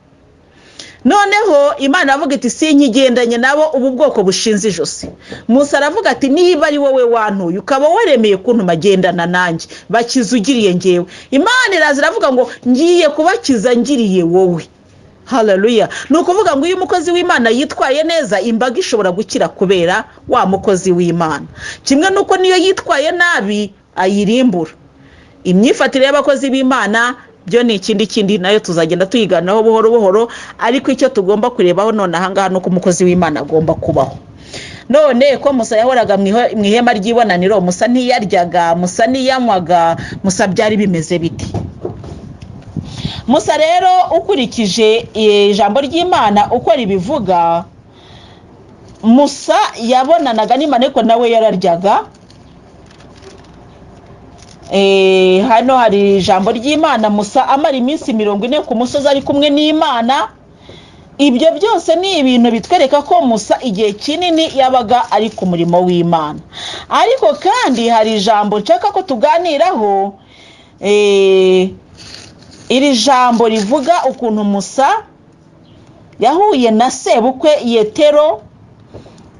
Noneho Imana avuga iti: "Sinkigendanye nabo, ubu bwoko bushinze ijosi." Musa aravuga ati: "Niba ari wowe wantuye, ukaba waremeye kuntuma, agendana nanjye, bakiza ugiriye ngewe." Imana iraza iravuga ngo: "Ngiye kubakiza ngiriye wowe." Haleluya! Ni ukuvuga ngo iyo umukozi w'Imana yitwaye neza, imbaga ishobora gukira kubera wa mukozi w'Imana, kimwe n'uko niyo yitwaye nabi ayirimbura. Imyifatire y'abakozi b'Imana byo ni ikindi kindi, nayo tuzagenda tuyiganiraho buhoro buhoro. Ariko icyo tugomba kurebaho none ahangaha ni uko umukozi w'Imana agomba kubaho. None ko Musa yahoraga mu ihema ry'ibonaniro, Musa ntiyaryaga, Musa ntiyanywaga, Musa byari bimeze bite? Musa rero, ukurikije ijambo ry'Imana uko ribivuga, Musa yabonanaga n'Imana, ariko nawe yararyaga. Hano hari ijambo ry'Imana: Musa amara iminsi 40 ku musozi ari kumwe n'Imana. Ibyo byose ni ibintu bitwereka ko Musa igihe kinini yabaga ari ku murimo w'Imana. Ariko kandi hari ijambo nshaka ko tuganiraho. Iri jambo rivuga ukuntu Musa yahuye na sebukwe Yetero,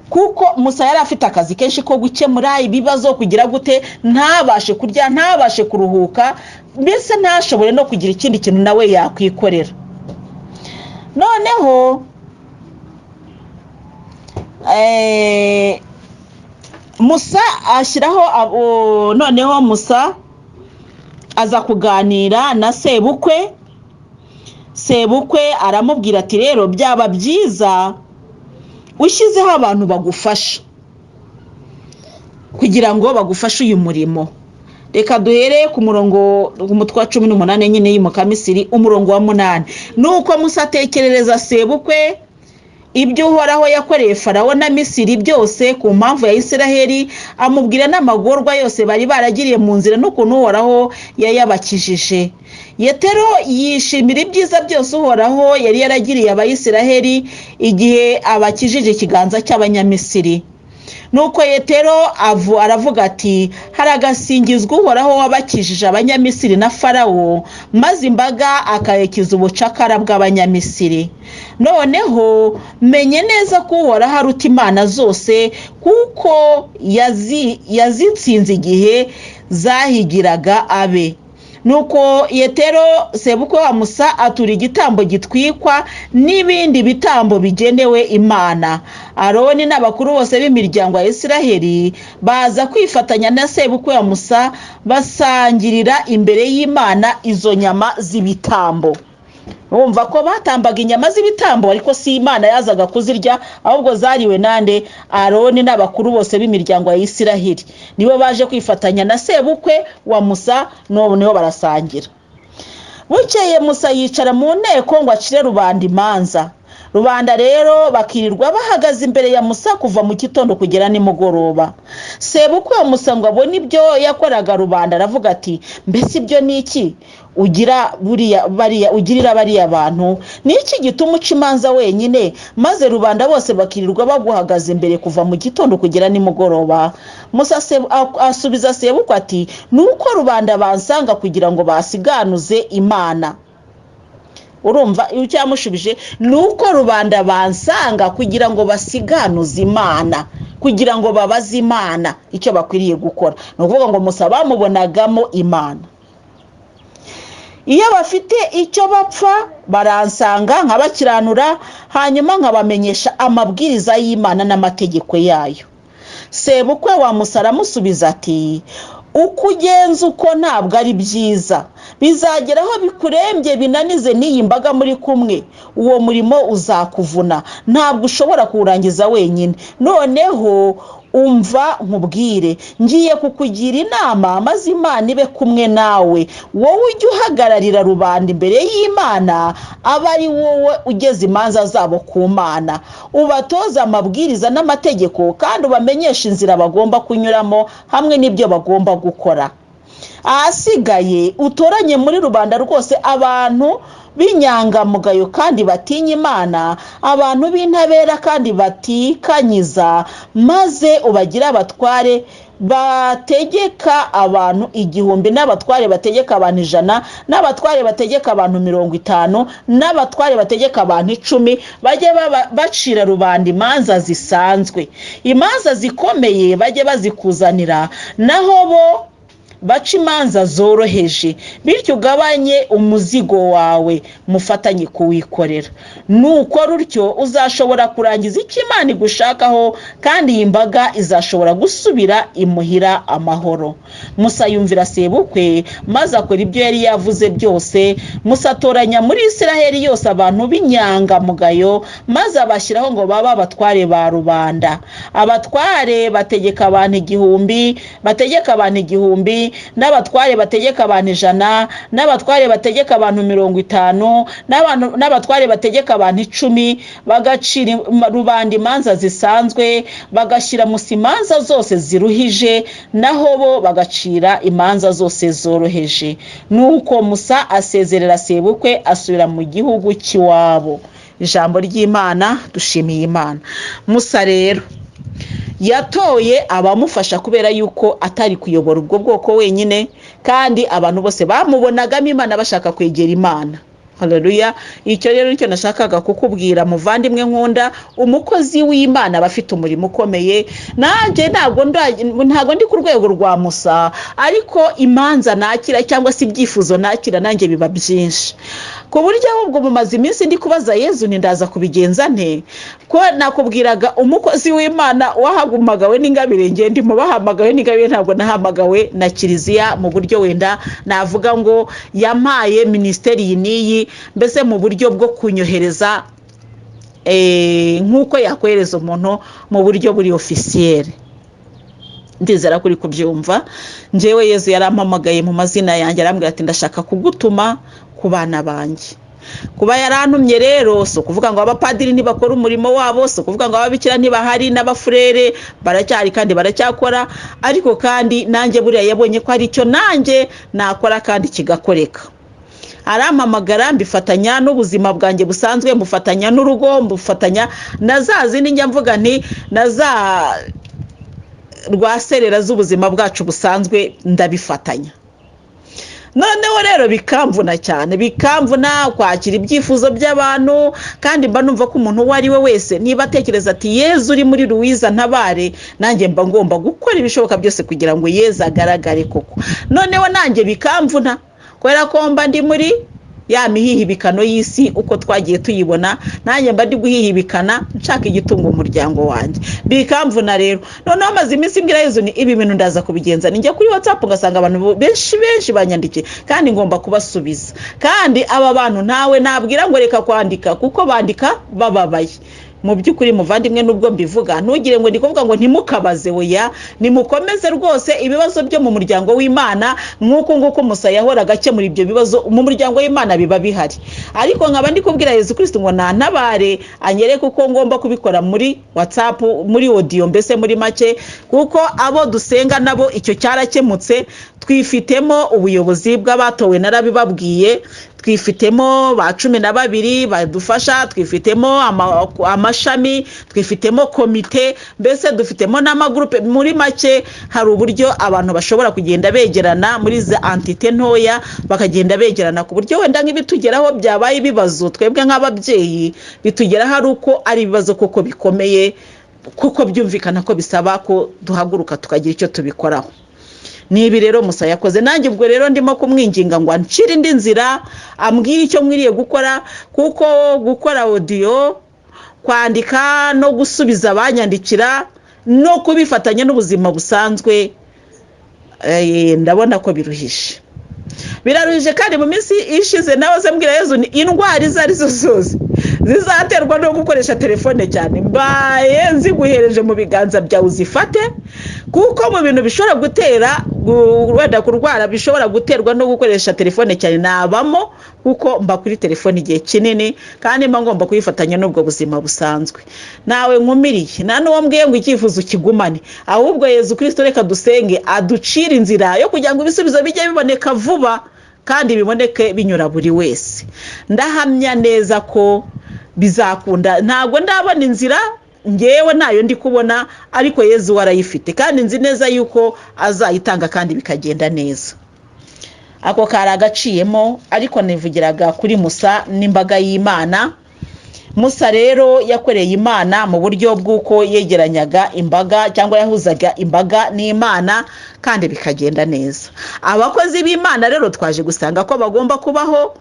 kuko Musa yari afite akazi kenshi ko gukemura ibibazo, kugira gute, ntabashe kurya, ntabashe kuruhuka, mbese ntashobore no kugira ikindi kintu nawe yakwikorera. Noneho Musa ashyiraho, noneho Musa aza kuganira na sebukwe. Sebukwe aramubwira ati: "Rero byaba byiza ushyizeho abantu bagufasha, kugira ngo bagufashe uyu murimo." Reka duhere ku murongo, umutwe wa 18 nyine y'Imukamisiri, umurongo wa 8. Nuko Musa atekerereza sebukwe Ibyo Uhoraho yakoreye Farawo na Misiri byose ku mpamvu ya Isiraheli, amubwira n'amagorwa yose bari baragiriye mu nzira n'ukuntu Uhoraho yayabakijije. Yetero yishimira ibyiza byose Uhoraho yari yaragiriye Abayisiraheli igihe abakijije ikiganza cy'Abanyamisiri. Nuko Yetero aravuga ati: "Haragasingizwa Uhoraho wabakijije Abanyamisiri na Farawo, maze imbaga akayikiza ubucakara bw'Abanyamisiri. Noneho menye neza ko Uhoraho aruta imana zose, kuko yazitsinze igihe zahigiraga abe." Nuko Yetero sebukwe wa Musa atura igitambo gitwikwa n'ibindi bitambo bigenewe Imana. Aroni n'abakuru bose b'imiryango ya Isiraheli baza kwifatanya na sebukwe wa Musa, basangirira imbere y'Imana izo nyama z'ibitambo. Bumva ko batambaga inyama z'ibitambo, ariko si Imana yazaga kuzirya, ahubwo zariwe nande? Aroni n'abakuru bose b'imiryango ya Isiraheli nibo baje kwifatanya na sebukwe wa Musa, noneho barasangira. Bukeye Musa yicara mu nteko ngo acire rubanda imanza. Rubanda rero bakirirwa bahagaze imbere ya Musa kuva mu gitondo kugera nimugoroba. Sebukwe wa Musa ngo abone ibyo yakoraga rubanda, aravuga ati: "Mbese ibyo ni iki ugira buriya bariya ugirira bariya bantu? Ni iki gituma uca imanza wenyine, maze rubanda bose bakirirwa baguhagaze imbere kuva mu gitondo kugera nimugoroba?" Musa asubiza sebukwe ati: "Ni uko rubanda bansanga kugira ngo basiganuze Imana." Urumva icyo yamushubije? Ni uko rubanda bansanga kugira ngo basiganuze Imana, kugira ngo babaze Imana icyo bakwiriye gukora. Ni ukuvuga ngo Musa bamubonagamo Imana. "Iyo bafite icyo bapfa baransanga nkabakiranura, hanyuma nkabamenyesha amabwiriza y'Imana n'amategeko yayo." Sebukwe wa Musa aramusubiza ati: "Uko ugenza uko ntabwo ari byiza. Bizageraho bikurembye, binanize n'iyi mbaga muri kumwe. Uwo murimo uzakuvuna, ntabwo ushobora kuwurangiza wenyine. Noneho umva nkubwire, ngiye kukugira inama, maze Imana ibe kumwe nawe. Wowe ujye uhagararira rubanda imbere y'Imana, abe ari wowe ugeza imanza zabo ku Mana. Ubatoze amabwiriza n'amategeko, kandi ubamenyeshe inzira bagomba kunyuramo hamwe n'ibyo bagomba gukora. Ahasigaye utoranye muri rubanda rwose abantu b'inyangamugayo kandi batinya Imana, abantu b'intabera kandi batikanyiza, maze ubagire abatware bategeka abantu 1000, n'abatware bategeka abantu 100, n'abatware bategeka abantu 50, n'abatware bategeka abantu 10. Bajye bacira rubanda imanza zisanzwe. Imanza zikomeye bajye bazikuzanira, naho bo baca imanza zoroheje. Bityo ugabanye umuzigo wawe, mufatanye kuwikorera. Nukora utyo uzashobora kurangiza icyo Imana igushakaho, kandi iyi mbaga izashobora gusubira imuhira amahoro." Musa yumvira sebukwe, maze akora ibyo yari yavuze byose. Musa atoranya muri Isiraheli yose abantu b'inyangamugayo, maze abashyiraho ngo babe abatware ba rubanda, abatware bategeka abantu 1000, bategeka abantu 1000, n'abatware bategeka abantu 100, n'abatware bategeka abantu 50, n'abatware bategeka abantu 10, bagacira rubanda imanza zisanzwe, bagashyira Musa imanza zose ziruhije, naho bo bagacira imanza zose zoroheje. Nuko Musa asezerera sebukwe, asubira mu gihugu cy'iwabo. Ijambo ry'Imana. Dushimiye Imana. Musa rero yatoye abamufasha kubera yuko atari kuyobora ubwo bwoko wenyine, kandi abantu bose bamubonagamo Imana, bashaka kwegera Imana. Haleluya! Icyo rero nicyo nashakaga kukubwira, muvandimwe nkunda. Umukozi w'Imana aba afite umurimo ukomeye. Nanjye ntabwo ndi ku rwego rwa Musa, ariko imanza nakira cyangwa se ibyifuzo nakira nanjye biba byinshi, ku buryo ahubwo mumaze iminsi ndi kubaza Yezu nti: "Ndaza kubigenza nte?" Ko nakubwiraga umukozi w'Imana wahamagawe n'ingabire, ngende mu bahamagawe n'ingabire. Ntabwo nahamagawe na kiliziya mu buryo wenda navuga ngo yampaye minisiteri iyi n'iyi, mbese mu buryo bwo kunyohereza nk'uko yakohereza umuntu mu buryo buri officiel. Ndizera ko uri kubyumva. Njyewe Yezu yarampamagaye mu mazina yanjye, arambwira ati: "Ndashaka kugutuma ku bana banjye." Kuba yarantumye rero si ukuvuga ngo abapadiri ntibakora umurimo wabo, si ukuvuga ngo ababikira ntibahari, n'abafurere baracyari kandi baracyakora, ariko kandi nanjye buriya yabonye ko hari icyo nanjye nakora kandi kigakoreka. Arampamagara, mbifatanya n'ubuzima bwanjye busanzwe, mbufatanya n'urugo, mbufatanya na za zindi njya mvuga nti na za rwaserera z'ubuzima bwacu busanzwe, ndabifatanya. Noneho rero bikamvuna cyane, bikamvuna kwakira ibyifuzo by'abantu, kandi mba numva ko umuntu uwo ari we wese niba atekereza ati "Yezu uri muri Louise ntabare", nanjye mba ngomba gukora ibishoboka byose kugira ngo Yezu agaragare koko. Noneho nanjye bikamvuna kubera ko mba ndi muri ya mihihibikano y'isi uko twagiye tuyibona, nanjye mba ndi guhihibikana nshaka igitunga umuryango wanjye, bikamvuna rero. Noneho amaze iminsi mbwira Yezu ni ibi bintu ndaza kubigenza, njya kuri WhatsApp ngasanga abantu benshi benshi banyandikiye kandi ngomba kubasubiza, kandi aba bantu ntawe nabwira ngo reka kwandika, kuko bandika bababaye. Mu by'ukuri muvandimwe, nubwo mbivuga, ntugire ngo ndi kuvuga ngo ntimukabaze. Oya, nimukomeze rwose. Ibibazo byo mu muryango w'Imana, nk'uku nguku Musa yahoraga akemura ibyo bibazo mu muryango w'Imana, biba bihari, ariko nkaba ndi kubwira Yezu Kirisitu ngo nantabare, anyereke uko ngomba kubikora muri WhatsApp, muri audio, mbese muri make, kuko abo dusenga nabo icyo cyarakemutse. Twifitemo ubuyobozi bw'abatowe, narabibabwiye, twifitemo ba 12 badufasha, twifitemo amashami, twifitemo komite, mbese dufitemo n'amagurupe. Muri make hari uburyo abantu bashobora kugenda begerana muri za entité ntoya, bakagenda begerana ku buryo wenda nk'ibitugeraho byabaye ibibazo, twebwe nk'ababyeyi bitugeraho ari uko ari ibibazo koko bikomeye, kuko byumvikana ko bisaba ko duhaguruka tukagira icyo tubikoraho. Ni ibi rero Musa yakoze. Nanjye ubwo rero ndimo kumwinginga ngo ancire indi nzira, ambwire icyo nkwiriye gukora, kuko gukora audio, kwandika no gusubiza abanyandikira no kubifatanya n'ubuzima busanzwe, ndabona ko biruhije, biraruhije. Kandi mu minsi ishize nawe se mbwira Yezu ni indwara izo ari zo zose zizaterwa no gukoresha telefone cyane, mbaye nziguhereje mu biganza byawe uzifate, kuko mu bintu bishobora gutera wenda kurwara, bishobora guterwa no gukoresha telefone cyane, nabamo, kuko mba kuri telefone igihe kinini kandi mba ngomba kuyifatanya n'ubwo buzima busanzwe. Nawe nkumiriye, nta n'uwo mbwiye ngo icyifuzo ukigumane, ahubwo Yezu Kirisito reka dusenge aducire inzira yo kugira ngo ibisubizo bijye biboneka vuba kandi biboneke binyura buri wese. Ndahamya neza ko bizakunda. Ntabwo ndabona inzira ngewe, ntayo ndi kubona, ariko Yezu we arayifite kandi nzi neza yuko azayitanga kandi bikagenda neza. Ako kari agaciyemo, ariko nivugiraga kuri Musa n'imbaga y'Imana. Musa rero yakoreye Imana mu buryo bw'uko yegeranyaga imbaga cyangwa yahuzaga imbaga n'Imana kandi bikagenda neza. Abakozi b'Imana rero twaje gusanga ko bagomba kubaho,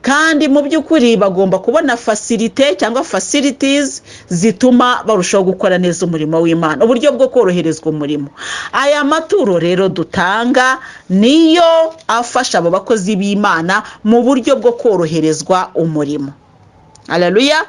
kandi mu by'ukuri bagomba kubona facilité cyangwa facilities zituma barushaho gukora neza umurimo w'Imana, uburyo bwo koroherezwa umurimo. Aya maturo rero dutanga niyo afasha abo bakozi b'Imana mu buryo bwo koroherezwa umurimo. Haleluya!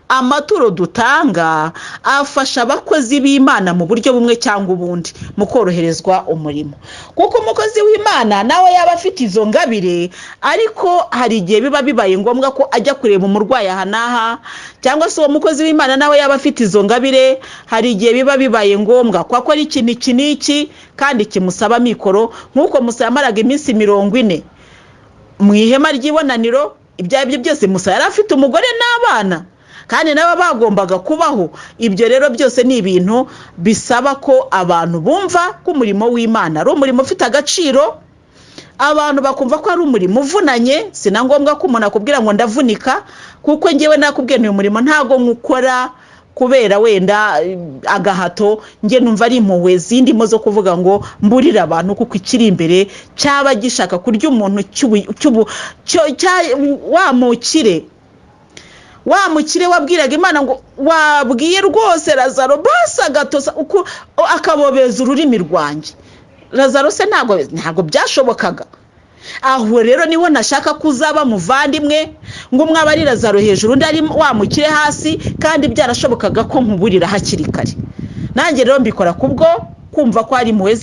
Amaturo dutanga afasha abakozi b'Imana mu buryo bumwe cyangwa ubundi mu koroherezwa umurimo, kuko umukozi w'Imana nawe yaba afite izo ngabire, ariko hari igihe biba bibaye ngombwa ko ajya kureba umurwayi aha n'aha, cyangwa se uwo mukozi w'Imana nawe yaba afite izo ngabire, hari igihe biba bibaye ngombwa ko akora iki n'iki n'iki kandi kimusaba mikoro, nk'uko Musa yamaraga iminsi 40 mu ihema ry'ibonaniro. Ibyo ari byo byose Musa yari afite umugore n'abana kandi nabo bagombaga kubaho. Ibyo rero byose ni ibintu bisaba ko abantu bumva ko umurimo w'Imana ari umurimo ufite agaciro, abantu bakumva ko ari umurimo uvunanye. Si na ngombwa ko umuntu akubwira ngo ndavunika, kuko ngewe nakubwiye uyu murimo ntabwo nkukora kubera wenda agahato. Njye numva ari impuhwe zindimo zo kuvuga ngo mburire abantu, kuko ikiri imbere cyaba gishaka kurya umuntu wa mukire, wa mukire wabwiraga Imana ngo wabwiye rwose Lazaro basi agatosa akabobeza ururimi rwanjye. Lazaro se ntabwo byashobokaga. Aho rero niho nashaka ko uzaba muvandimwe, ngo umwe aba ari Lazaro hejuru, undi ari wa mukire hasi, kandi byarashobokaga ko nkuburira hakiri kare. Nanjye rero mbikora kubwo kumva ko hari impuhwe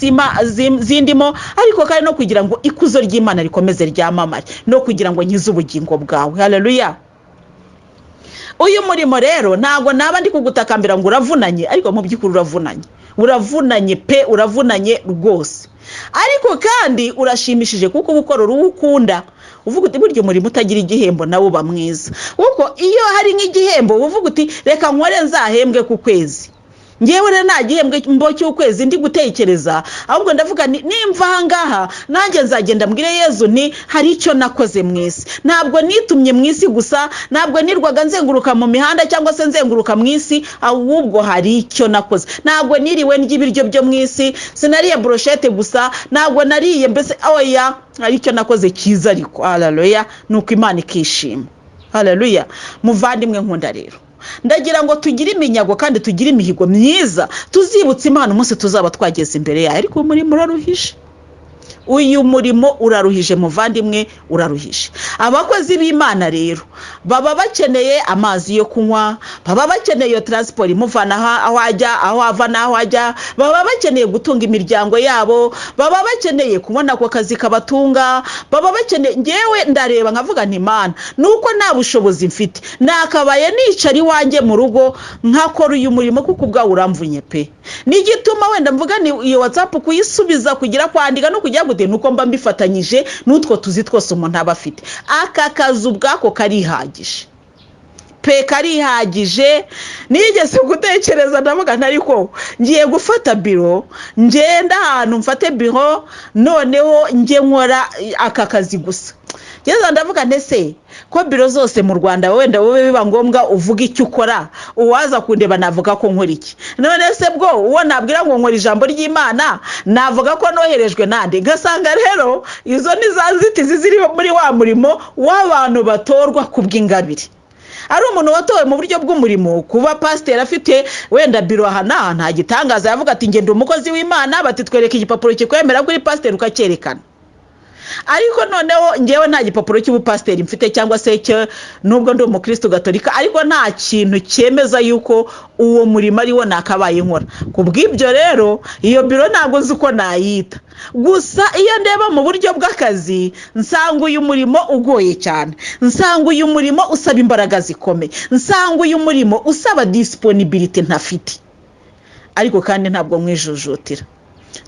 zindimo, ariko kandi no kugira ngo ikuzo ry'Imana rikomeze ryamamare, no kugira ngo nkize ubugingo bwawe. Haleluya. Uyu murimo rero ntabwo naba ndi kugutakambira ngo uravunanye, ariko mu by'ukuri uravunanye, uravunanye pe, uravunanye rwose. Ariko kandi urashimishije, kuko uba ukora uwo ukunda, uvuga uti burya umurimo utagira igihembo nawe uba mwiza, kuko iyo hari nk'igihembo uba uvuga uti reka nkore nzahembwe ku kwezi. Ngewe rero nta gihembo cy'ukwezi ndi gutekereza, ahubwo ndavuga nimva aha ngaha nanjye nzagenda mbwire Yezu nti hari icyo nakoze mu isi. Ntabwo nitumye mu isi gusa, ntabwo nirwaga nzenguruka mu mihanda cyangwa se nzenguruka mu isi, ahubwo hari icyo nakoze. Ntabwo niriwe ndya ibiryo byo mu isi, sinariye brochette gusa, ntabwo nariye mbese, oya, hari icyo nakoze cyiza. Ariko haleluya, ni uko Imana ikishima. Haleluya. Muvandimwe nkunda rero, ndagira ngo tugire iminyago kandi tugire imihigo myiza tuzibutsa Imana umunsi tuzaba twageze imbere yayo. Ariko umurimo uraruhije, uyu murimo uraruhije muvandimwe, uraruhije. Abakozi b'Imana rero baba bakeneye amazi yo kunywa, baba bakeneye iyo transport imuvana aho ajya, aho ava n'aho ajya, baba bakeneye gutunga imiryango yabo, baba bakeneye kubona ako kazi kabatunga, baba bakeneye. Ngewe ndareba nkavuga nti Imana, nuko nta bushobozi mfite, nakabaye nicara iwanjye mu rugo nkakora uyu murimo, kuko ubwawe uramvunye pe. N'igituma wenda mvuga ni iyo WhatsApp kuyisubiza, kugira kwandika no kujya gute, nuko mba mbifatanyije n'utwo tuzi twose umuntu aba afite. Aka kazi ubwako karihagije pe, karihagije. Nigeze gutekereza, ndavuga nti ariko ngiye gufata biro, ngenda ahantu mfate biro, noneho njye nkora aka kazi gusa. Ngeze ndavuga ndetse ko biro zose mu Rwanda wenda wowe biba ngombwa uvuga icyo ukora, uwaza kundeba navuga ko nkora iki? None se bwo uwo nabwira ngo nkora ijambo ry'Imana, navuga ko noherejwe nande? Ngasanga rero izo ni za nzitizi ziri muri wa murimo w'abantu batorwa ku bw'ingabire. Ari umuntu watowe mu buryo bw'umurimo kuba pasiteri, afite wenda biro aha n'aha, nta gitangaza, yavuga ati ngenda umukozi w'Imana, bati twereke igipapuro kikwemera kuri pasiteri, ukacyerekana. Ariko noneho ngewe nta gipapuro cy'ubupasiteri mfite, cyangwa se cyo nubwo ndi umukristo gatolika, ariko nta kintu cyemeza yuko uwo murimo ari wo nakabaye nkora. Ku bw'ibyo rero iyo biro ntabwo nzi uko nayita. Gusa iyo ndeba mu buryo bw'akazi, nsanga uyu murimo ugoye cyane, nsanga uyu murimo usaba imbaraga zikomeye, nsanga uyu murimo usaba disponibilité ntafite. Ariko kandi ntabwo mwijujutira.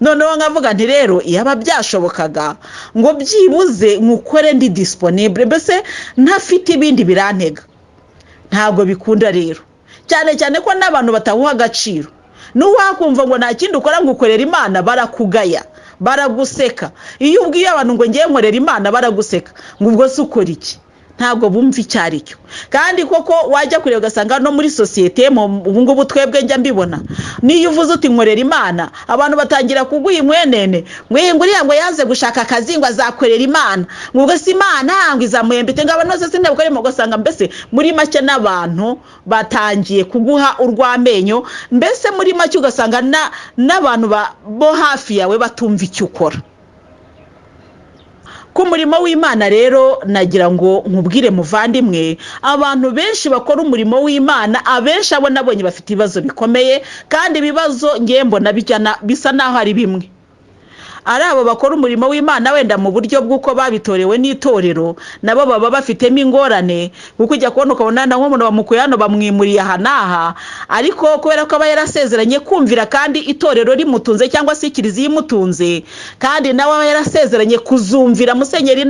Noneho nkavuga nti rero iyaba byashobokaga ngo byibuze nkukore ndi disponible, mbese ntafite ibindi birantega. Ntabwo bikunda rero, cyane cyane ko n'abantu batawuha agaciro. N'uwakumva ngo nta kindi ukora ngo ukorera Imana, barakugaya, baraguseka. Iyo ubwiye abantu ngo ngiye nkorera Imana, baraguseka ngo ubwo se ukora iki? Ntabwo bumva icyo ari cyo. Kandi koko wajya kureba ugasanga no muri sosiyete ubu ngubu twebwe njya mbibona, niyo uvuze uti nkorera Imana, abantu batangira kuguha inkwenene ngo iyi ngo uriya ngo yaze gushaka akazi ngo azakorera Imana, ngo ubwo si Imana ngo izamuhemba ite, ngo abantu bose sinabukore. Ugasanga mbese muri make n'abantu batangiye kuguha urw'amenyo. Mbese muri make ugasanga n'abantu bo hafi yawe batumva icyo ukora ku murimo w'Imana. Rero nagira ngo nkubwire muvandimwe, abantu benshi bakora umurimo w'Imana, abenshi abo nabonye bafite ibibazo bikomeye, kandi ibibazo ngewe mbona bisa n'aho ari bimwe. Ari abo bakora umurimo w'Imana wenda mu buryo bw'uko babitorewe n'itorero, nabo baba bafitemo ingorane, kuko ujya kubona ukabona na nk'umuntu bamukuye hano bamwimuriye aha n'aha, ariko kubera ko aba yarasezeranye kumvira kandi itorero rimutunze cyangwa se kiliziya imutunze, kandi nawe aba yarasezeranye kuzumvira musenyeri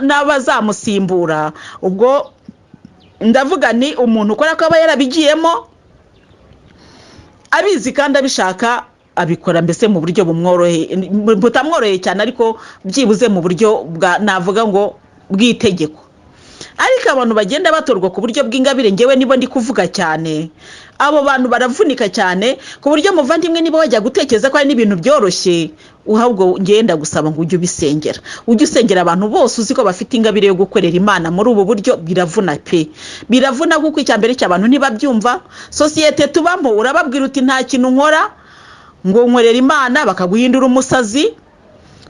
n'abazamusimbura. Ubwo ndavuga ni umuntu ukora ko aba yarabigiyemo abizi kandi abishaka, abikora mbese mu buryo bumworoheye, butamworoheye cyane, ariko byibuze mu buryo bwa navuga ngo bw'itegeko. Ariko abantu bagenda batorwa ku buryo bw'ingabire, ngewe nibo ndi kuvuga cyane, abo bantu baravunika cyane, ku buryo muvandimwe niba wajya gutekereza ko hari n'ibintu byoroshye, ahubwo ngenda gusaba ngo ujye ubisengera, ujye usengera abantu bose uzi ko bafite ingabire yo gukorera Imana muri ubu buryo. Biravuna pe, biravuna, kuko icya mbere cy'abantu ntibabyumva. Sosiyete tubamo, urababwira uti nta kintu nkora ngo nkorera Imana, bakaguhindura umusazi.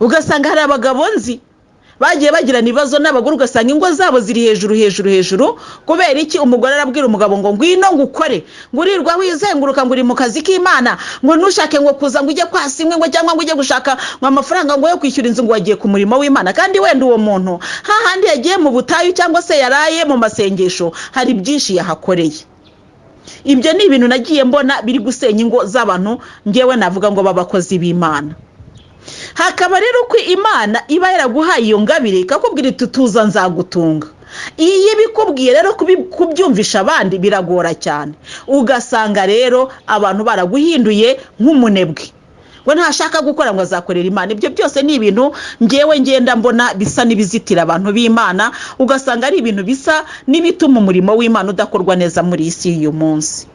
Ugasanga hari abagabo nzi Bagiye bagirana ibibazo n'abagore, ugasanga ingo zabo ziri hejuru hejuru hejuru. Kubera iki? Umugore arabwira umugabo ngo ngwino ngukore, ngo urirwa wizenguruka, ngo uri mu kazi k'Imana, ngo ntushake ngo kuza ngo ujye kwasa inkwi, ngo cyangwa ngo ujye gushaka ngo amafaranga ngo yo kwishyura inzu, ngo wagiye ku murimo w'Imana. Kandi wenda uwo muntu hahandi yagiye mu butayu cyangwa se yaraye mu masengesho, hari byinshi yahakoreye. Ibyo ni ibintu nagiye mbona biri gusenya ingo z'abantu, ngewe navuga ngo b'abakozi b'Imana. Hakaba rero ko Imana iba yaraguhaye iyo ngabire, ikakubwira iti tuza nzagutunga. Iyo ibikubwiye rero, kubyumvisha abandi biragora cyane. Ugasanga rero abantu baraguhinduye nk'umunebwe, ngo ntashaka gukora, ngo azakorera Imana. Ibyo byose ni ibintu ngewe ngenda mbona bisa n'ibizitira abantu b'Imana, ugasanga ari ibintu bisa n'ibituma umurimo w'Imana udakorwa neza muri iyi si y'uyu munsi.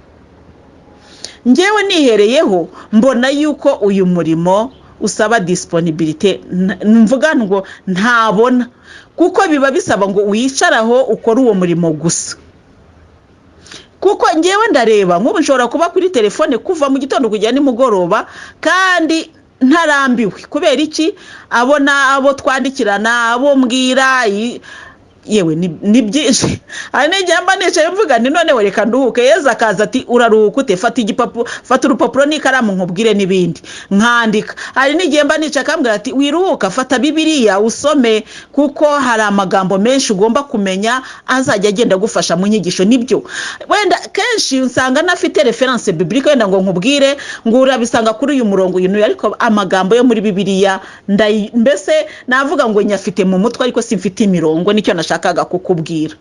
Ngewe nihereyeho, mbona yuko uyu murimo usaba disponibilité, mvuga ngo ntabona, kuko biba bisaba ngo wicaraho ukore uwo murimo gusa. Kuko ngewe ndareba nk'ubu nshobora kuba kuri telefone kuva mu gitondo kugera nimugoroba kandi ntarambiwe. Kubera iki? Abona abo twandikirana, abo mbwira, yewe ni byinshi. Hari n'igihe mba nicaye mvuga ni noneho reka nduhuke, Yezu akaza ati uraruhuka ute? Fata igipapuro, fata urupapuro n'ikaramu nkubwire n'ibindi, nkandika. Hari n'igihe mba nicaye akambwira ati wiruhuka, fata Bibiliya usome, kuko hari amagambo menshi ugomba kumenya azajya agenda agufasha mu nyigisho. Nibyo, wenda kenshi usanga nafite référence biblique, wenda ngo nkubwire ngo urabisanga kuri uyu murongo uyu n'uyu, ariko amagambo yo muri Bibiliya mbese navuga ngo nyafite mu mutwe, ariko simfite imirongo. Nicyo nashakaga kukubwira.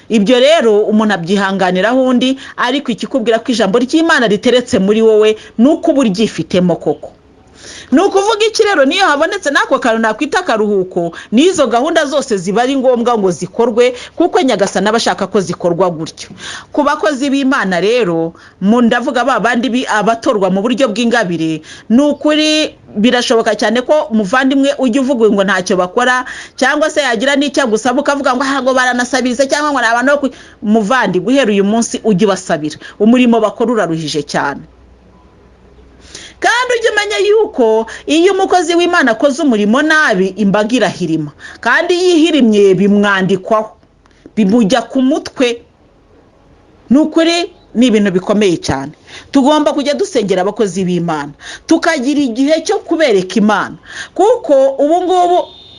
Ibyo rero umuntu abyihanganiraho undi, ariko ikikubwira ko ijambo ry'Imana riteretse muri wowe ni uko uba uryifitemo koko. Ni ukuvuga iki rero? Niyo habonetse n'ako kantu nakwita akaruhuko, n'izo gahunda zose ziba ari ngombwa ngo zikorwe, kuko Nyagasani aba ashaka ko zikorwa gutyo. Ku bakozi b'Imana rero, ndavuga ba bandi abatorwa mu buryo bw'ingabire, ni ukuri birashoboka cyane ko muvandimwe ujya uvuga ngo ntacyo bakora, cyangwa se yagira n'icyo agusaba ukavuga ngo ngo baranasabiriza, cyangwa ngo ni abantu bo muvandi. Guhera uyu munsi ujye ubasabira. Umurimo bakora uraruhije cyane. Kandi ujye umenya yuko iyo umukozi w'Imana akoze umurimo nabi, imbaga irahirima, kandi iyo ihirimye bimwandikwaho, bimujya ku mutwe. Ni ukuri ni ibintu bikomeye cyane. Tugomba kujya dusengera abakozi b'Imana, tukagira igihe cyo kubereka Imana, kuko ubu ngubu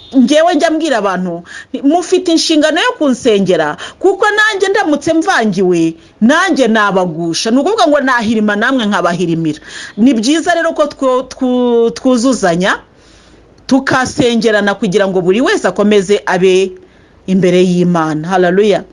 ngewe njya mbwira abantu, mufite inshingano yo kunsengera, kuko nanjye ndamutse mvangiwe nanjye nabagusha, ni ukuvuga ngo nahirima namwe nkabahirimira. Ni byiza rero ko twuzuzanya, tukasengerana, kugira ngo buri wese akomeze abe imbere y'Imana. Hararuya.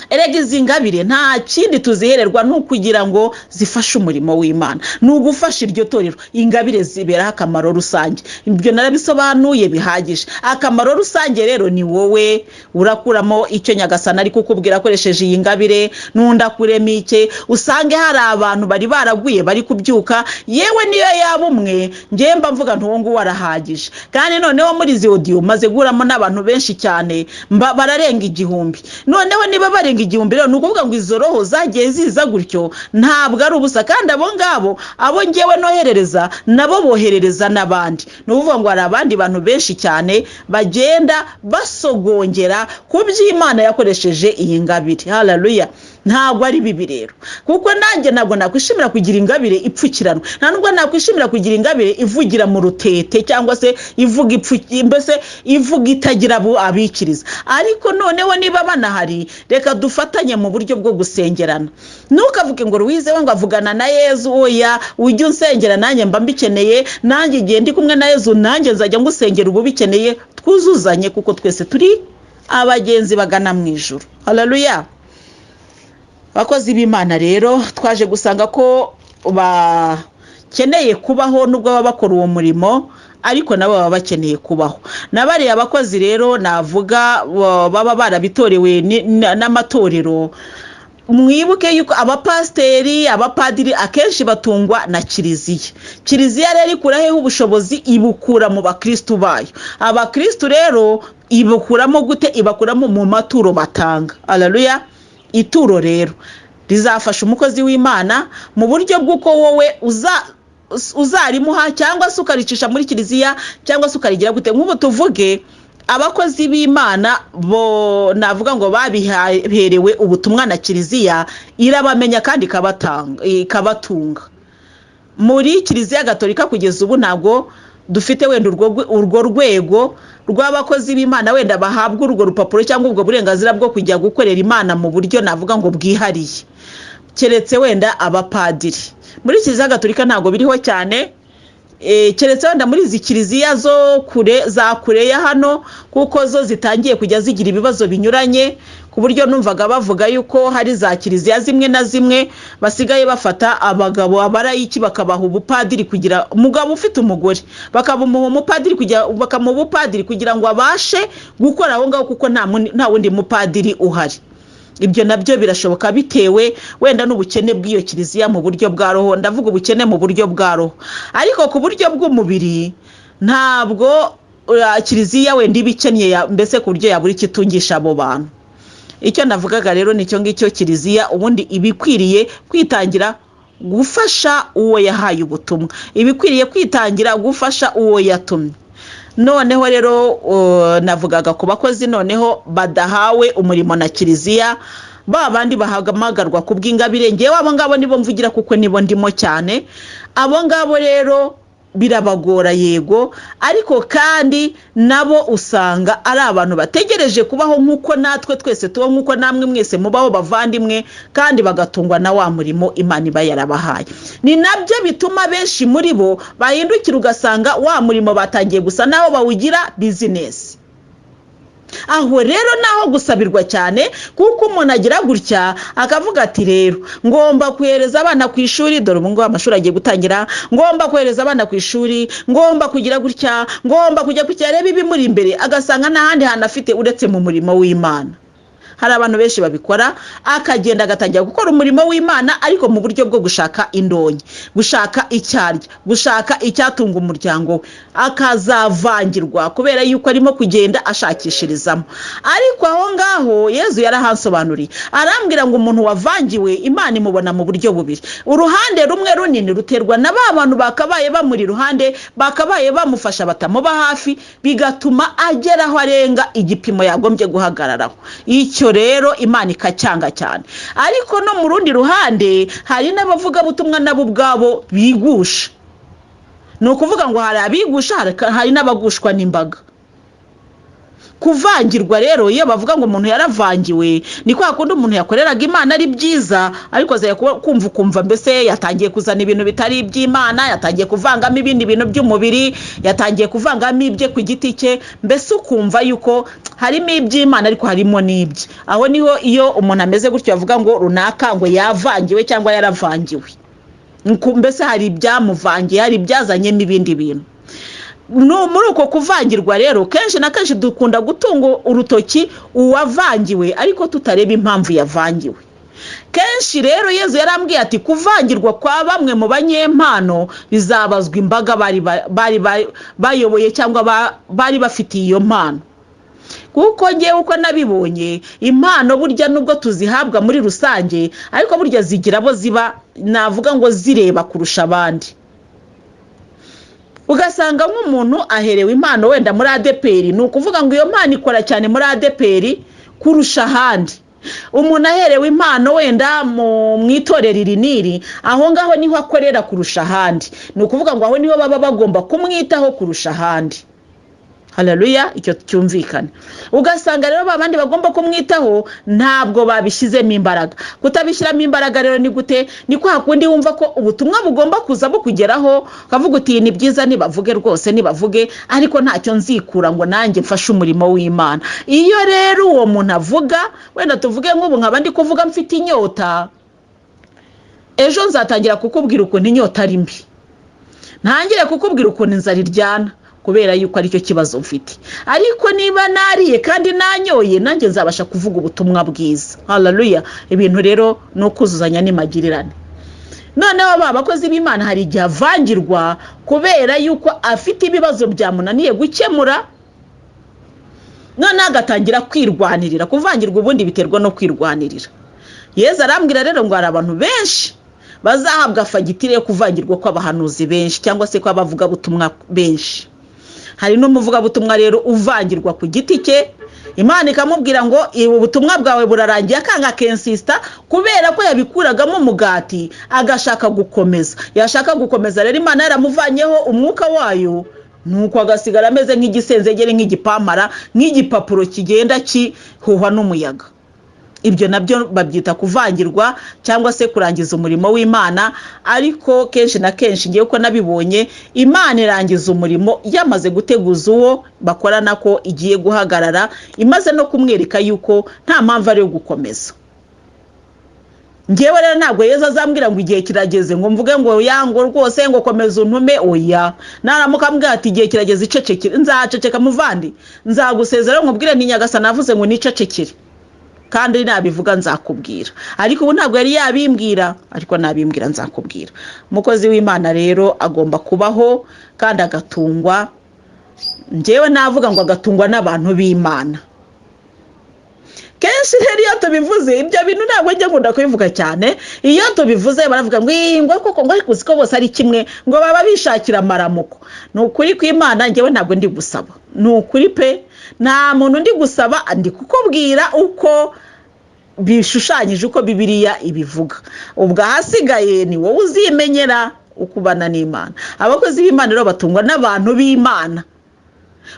Erega izi ngabire nta kindi tuzihererwa, ni ukugira ngo zifashe umurimo w'Imana, ni ugufasha iryo torero. Ingabire ziberaho akamaro rusange, ibyo narabisobanuye bihagije. Akamaro rusange rero ni wowe urakuramo icyo Nyagasana ari kukubwira akoresheje iyi ngabire, n'undi akuremo icye. Usange hari abantu bari baraguye bari kubyuka, yewe niyo yaba umwe, ngewe mba mvuga nti uwo nguwo arahagije. Kandi noneho muri izi audio maze guhuramo n'abantu benshi cyane, bararenga 1000. Noneho niba barenga 1000 rero, ni ukuvuga ngo izo roho zagiye ziza gutyo ntabwo ari ubusa. Kandi abo ngabo, abo ngewe noherereza, nabo boherereza n'abandi. Ni ukuvuga ngo hari abandi bantu benshi cyane bagenda basogongera ku by'Imana yakoresheje iyi ngabire. Hararuya. Ntabwo ari bibi rero, kuko nanjye ntabwo nakwishimira kugira ingabire ipfukiranwa, nta nubwo nakwishimira kugira ingabire ivugira mu rutete, cyangwa se ivuga mbese ivuga itagira abikiriza. Ariko noneho niba banahari, reka dufatanye mu buryo bwo gusengerana. Ntukavuge ngo Louise we ngo avugana na Yezu. Oya, ujye unsengera, nanjye mba mbikeneye. Nanjye igihe ndi kumwe na Yezu, nanjye nzajya ngusengera ubu bikeneye, twuzuzanye, kuko twese turi abagenzi bagana mu ijuru. Hararuya. Abakozi b'Imana rero twaje gusanga ko bakeneye kubaho, nubwo baba bakora uwo murimo, ariko nabo baba bakeneye kubaho. Na bariya bakozi rero navuga baba barabitorewe n'amatorero, mwibuke yuko abapasiteri, abapadiri akenshi batungwa na kiliziya. Kiliziya rero ikura hehe ubushobozi? Ibukura mu bakirisitu bayo. Abakirisitu rero ibukuramo gute? Ibakuramo mu maturo batanga. Hararuya. Ituro rero rizafasha umukozi w'Imana mu buryo bw'uko wowe uzarimuha, cyangwa se ukaricisha muri kiliziya, cyangwa se ukarigira gute. Nk'ubu tuvuge Abakozi b'Imana bo navuga ngo babiherewe ubutumwa na Kiliziya, irabamenya kandi ikabatunga. Muri Kiliziya Gatolika kugeza ubu ntabwo dufite wenda urwo rwego rw'abakozi b'Imana wenda bahabwa urwo rupapuro cyangwa ubwo burenganzira bwo kujya gukorera Imana mu buryo navuga ngo bwihariye, keretse wenda abapadiri. Muri Kiliziya Gatolika ntabwo biriho cyane, keretse wenda muri izi kiliziya zo kure, za kure ya hano, kuko zo zitangiye kujya zigira ibibazo binyuranye, ku buryo numvaga bavuga yuko hari za kiliziya zimwe na zimwe basigaye bafata abagabo abarayiki bakabaha ubupadiri, kugira umugabo ufite umugore bakamuha umupadiri kugira, bakamuha ubupadiri kugira ngo abashe gukora aho ngaho, kuko nta wundi mupadiri uhari. Ibyo nabyo birashoboka bitewe wenda n'ubukene bw'iyo kiliziya mu buryo bwa roho. Ndavuga ubukene mu buryo bwa roho, ariko ku buryo bw'umubiri ntabwo kiliziya wenda iba ikennye mbese ku buryo yabura icyo itungisha abo bantu. Icyo navugaga rero nicyo ngicyo: kiliziya ubundi iba ikwiriye kwitangira gufasha uwo yahaye ubutumwa, iba ikwiriye kwitangira gufasha uwo yatumye. Noneho rero navugaga ku bakozi noneho badahawe umurimo na kiliziya, ba bandi bahamagarwa ku bw'ingabire. Ngewe abo ngabo nibo mvugira kuko nibo ndimo cyane. Abo ngabo rero birabagora, yego, ariko kandi nabo usanga ari abantu bategereje kubaho nk'uko natwe twese tubaho, nk'uko namwe mwese mubaho bavandimwe, kandi bagatungwa na wa murimo Imana iba yarabahaye. Ni nabyo bituma benshi muri bo bahindukira, ugasanga wa murimo batangiye gusa naho bawugira business. Aho rero naho gusabirwa cyane, kuko umuntu agira gutya akavuga ati: "Rero ngomba kohereza abana ku ishuri, dore ubu ngubu amashuri agiye gutangira, ngomba kohereza abana ku ishuri, ngomba kugira gutya, ngomba kujya kujya reba ibimuri imbere", agasanga nta handi hantu afite uretse mu murimo w'Imana. Hari abantu benshi babikora, akagenda agatangira gukora umurimo w'Imana, ariko mu buryo bwo gushaka indonke, gushaka icyarya, gushaka icyatunga umuryango we, akazavangirwa kubera yuko arimo kugenda ashakishirizamo. Ariko aho ngaho Yezu yarahansobanuriye, arambwira ngo umuntu wavangiwe Imana imubona mu buryo bubiri. Uruhande rumwe runini ruterwa na ba bantu bakabaye bamuri iruhande, bakabaye bamufasha, batamuba hafi, bigatuma agera aho arenga igipimo yagombye guhagararaho. Icyo rero Imana ikacyanga cyane. Ariko no mu rundi ruhande hari n'abavugabutumwa nabo ubwabo bigusha. Ni ukuvuga ngo hari abigusha, hari n'abagushwa n'imbaga. Kuvangirwa rero, iyo bavuga ngo umuntu yaravangiwe, ni kwa kundi umuntu yakoreraga Imana ari byiza, ariko azajya kumva ukumva mbese yatangiye kuzana ibintu bitari iby'Imana, yatangiye kuvangamo ibindi bintu by'umubiri, yatangiye kuvangamo ibye ku giti cye, mbese ukumva yuko harimo iby'Imana ariko harimo n'ibye. Aho niho iyo umuntu ameze gutyo bavuga ngo runaka ngo yavangiwe cyangwa yaravangiwe. Mbese hari ibyamuvangiye, hari ibyazanyemo ibindi bintu. Muri uko kuvangirwa rero, kenshi na kenshi dukunda gutunga urutoki uwavangiwe, ariko tutareba impamvu yavangiwe. Kenshi rero Yezu yarambwiye ati: "Kuvangirwa kwa bamwe mu banyempano bizabazwa imbaga bari bayoboye cyangwa bari bafitiye iyo mpano." Kuko ngewe uko nabibonye, impano burya nubwo tuzihabwa muri rusange, ariko burya zigira abo ziba navuga ngo zireba kurusha abandi. Ugasanga nk'umuntu aherewe impano wenda muri ADEPR, ni ukuvuga ngo iyo mpano ikora cyane muri ADEPR kurusha ahandi. Umuntu aherewe impano wenda mu itorero iri n'iri, aho ngaho niho akorera kurusha ahandi, ni ukuvuga ngo aho niho baba bagomba kumwitaho kurusha ahandi. Hararuya, icyo cyumvikane. Ugasanga rero ba bandi bagomba kumwitaho ntabwo babishyizemo imbaraga. Kutabishyiramo imbaraga rero ni gute? Ni kwa kundi wumva ko ubutumwa bugomba kuza bukugeraho, ukavuga uti: "Ni byiza, nibavuge rwose, nibavuge, ariko ntacyo nzikura ngo nanjye mfashe umurimo w'Imana." Iyo rero uwo muntu avuga, wenda tuvuge nk'ubu nkaba ndi kuvuga mfite inyota, ejo nzatangira kukubwira ukuntu inyota ari mbi, ntangire kukubwira ukuntu inzara iryana, kubera yuko aricyo kibazo mfite. Ariko niba nariye kandi nanyoye, nanjye nzabasha kuvuga ubutumwa bwiza. Hararuya. Ibintu rero ni ukuzuzanya n'imagirane. Noneho ba bakozi b'Imana hari igihe avangirwa kubera yuko afite ibibazo byamunaniye gukemura, noneho agatangira kwirwanirira. Kuvangirwa ubundi biterwa no kwirwanirira. Yezu arambwira rero ngo hari abantu benshi bazahabwa fagitire yo kuvangirwa kw'abahanuzi benshi cyangwa se kw'abavugabutumwa benshi. Hari n'umuvugabutumwa rero uvangirwa ku giti cye, Imana ikamubwira ngo ubu butumwa bwawe burarangiye, akanga akensisita kubera ko yabikuragamo umugati, agashaka gukomeza. Yashaka gukomeza rero Imana yaramuvanyeho umwuka wayo, nuko agasigara ameze nk'igisenzegeri, nk'igipampara, nk'igipapuro kigenda kihuhwa n'umuyaga. Ibyo nabyo babyita kuvangirwa cyangwa se kurangiza umurimo w'Imana. Ariko kenshi na kenshi ngewe uko nabibonye, Imana irangiza umurimo yamaze guteguza uwo bakorana ko igiye guhagarara, imaze no kumwereka yuko nta mpamvu ari iyo gukomeza. Ngewe rero ntabwo Yezu azambwira ngo igihe kirageze ngo mvuge ngo yango rwose ngo komeza untume, oya. Naramuka ambwira ati igihe kirageze icecekere, nzaceceka muvandi, nzagusezera nkubwire nti Nyagasani navuze ngo nicecekere, kandi nabivuga nzakubwira. Ariko ubu ntabwo yari yabimbwira, ariko nabimbwira nzakubwira. Umukozi w'Imana rero agomba kubaho kandi agatungwa, ngewe navuga ngo agatungwa n'abantu b'Imana. Kenshi rero iyo tubivuze ibyo bintu, ntabwo njya nkunda kubivuga cyane, iyo tubivuze baravuga ngo iyi ngo koko ngo ariko uzi ko bose ari kimwe, ngo baba bishakira amaramuko. Ni ukuri kw'Imana, ngewe ntabwo ndi gusaba, ni ukuri pe, nta muntu ndi gusaba, ndi kukubwira uko bishushanyije, uko Bibiliya ibivuga. Ubwo ahasigaye ni wowe uzimenyera uko ubana n'Imana. Abakozi b'Imana rero batungwa n'abantu b'Imana,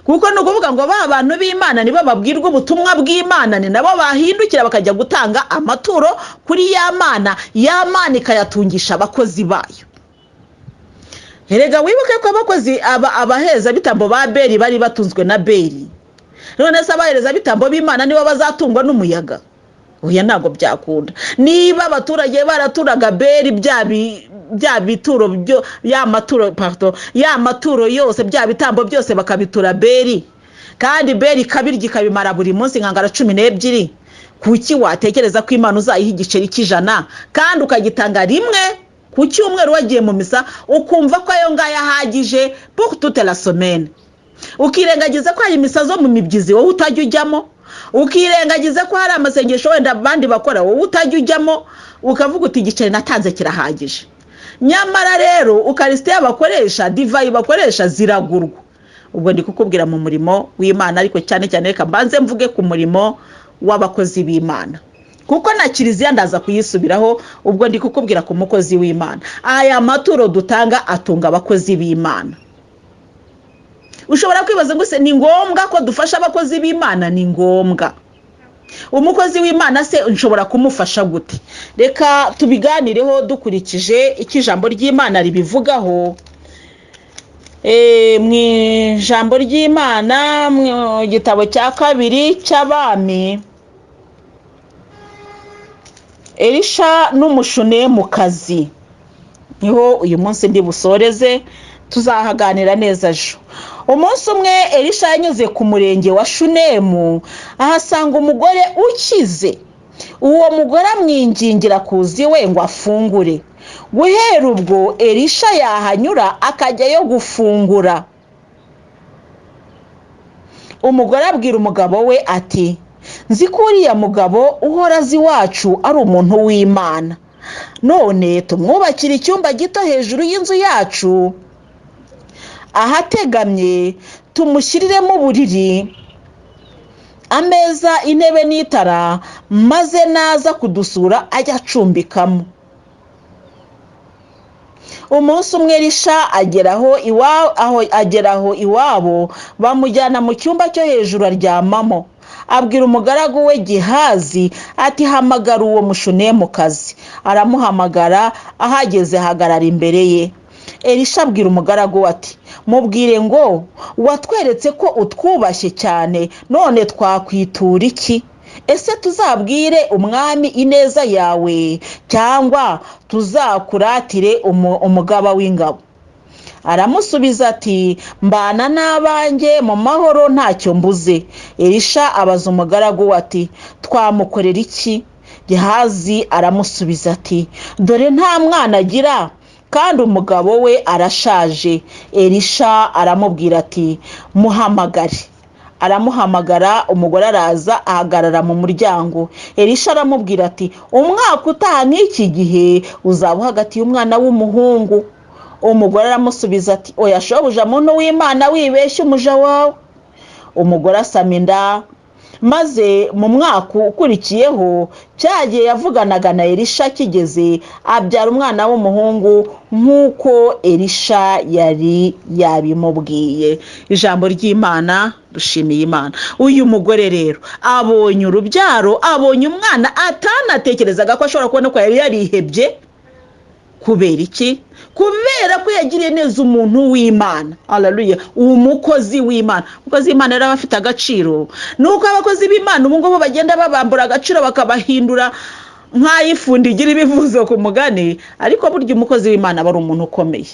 kuko ni ukuvuga ngo ba bantu b'Imana nibo babwirwa ubutumwa bw'Imana, ni nabo bahindukira bakajya gutanga amaturo kuri ya Mana, ya Mana ikayatungisha abakozi bayo. Erega wibuke ko abakozi abaherezabitambo ba Beri bari batunzwe na Beri. None se abaherezabitambo b'Imana nibo bazatungwa n'umuyaga? Oya, ntabwo byakunda. Niba abaturage baraturaga Beri bya bituro byo, ya maturo, pardon, ya maturo yose, bya bitambo byose bakabitura Beri, kandi Beri ikabirya ikabimara buri munsi inkangara 12, kuki watekereza ko Imana uzayiha igiceri cy'100 kandi ukagitanga rimwe ku cyumweru wagiye mu misa, ukumva ko ayo ngayo ahagije pour toute la semaine, ukirengagiza ko hari imisa zo mu mibyizi wowe utajya ujyamo, ukirengagiza ko hari amasengesho wenda abandi bakora wowe utajya ujyamo, ukavuga uti igiceri natanze kirahagije? Nyamara rero ukarisitiya bakoresha, divayi bakoresha ziragurwa. Ubwo ndi kukubwira mu murimo w'Imana, ariko cyane cyane reka mbanze mvuge ku murimo w'abakozi b'Imana, kuko na kiliziya ndaza kuyisubiraho. Ubwo ndi kukubwira ku mukozi w'Imana. Aya maturo dutanga atunga abakozi b'Imana. Ushobora kwibaza ngo se ni ngombwa ko dufasha abakozi b'Imana? Ni ngombwa. Umukozi w'Imana se nshobora kumufasha gute? Reka tubiganireho dukurikije icyo ijambo ry'Imana ribivugaho. Mu ijambo ry'Imana, mu gitabo cya kabiri cy'Abami, Elisha n'Umushunemukazi, niho uyu munsi ndi busoreze, tuzahaganira neza ejo. Umunsi umwe Elisha yanyuze ku murenge wa Shunemu, ahasanga umugore ukize. Uwo mugore amwingingira kuza iwe ngo afungure. Guhera ubwo Elisha yahanyura akajyayo gufungura. Umugore abwira umugabo we ati nzi ko uriya mugabo uhora azi iwacu ari umuntu w'Imana. None tumwubakire icyumba gito hejuru y'inzu yacu ahategamye, tumushyiriremo uburiri, ameza, intebe n'itara, maze naza kudusura ajya acumbikamo. Umunsi umwe Elisha agera aho iwabo, bamujyana mu cyumba cyo hejuru aryamamo. Abwira umugaragu we Gehazi ati hamagara uwo Mushunemukazi. Aramuhamagara, ahageze ahagarara imbere ye. Elisha abwira umugaragu we ati mubwire ngo watweretse ko utwubashye cyane, none twakwitura iki? Ese tuzabwire umwami ineza yawe, cyangwa tuzakuratire umugaba w'ingabo? Aramusubiza ati mbana n'abanjye mu mahoro, ntacyo mbuze. Elisha abaza umugaragu we ati twamukorera iki? Gehazi aramusubiza ati dore nta mwana agira, kandi umugabo we arashaje. Elisha aramubwira ati muhamagare. Aramuhamagara, umugore araza ahagarara mu muryango. Elisha aramubwira ati umwaka utaha nk'iki gihe uzaba uhagatiye umwana w'umuhungu. Umugore aramusubiza ati: "Oya shobuja, muntu w'Imana, wibeshye umuja wawe." Umugore asama inda, maze mu mwaka ukurikiyeho, cya gihe yavuganaga na Elisha kigeze, abyara umwana w'umuhungu nk'uko Elisha yari yabimubwiye. Ijambo ry'Imana, dushimiye Imana. Uyu mugore rero abonye urubyaro, abonye umwana atanatekerezaga ko ashobora kubona, ko yari yarihebye. Kubera iki? Kubera ko yagiriye neza umuntu w'Imana. Haleluya! Umukozi w'Imana, umukozi w'Imana rero aba afite agaciro. Ni uko abakozi b'Imana ubu ngubu bagenda babambura agaciro, bakabahindura nk'ay'ifundi igira ibivuzo ku mugani, ariko burya umukozi w'Imana aba ari umuntu ukomeye.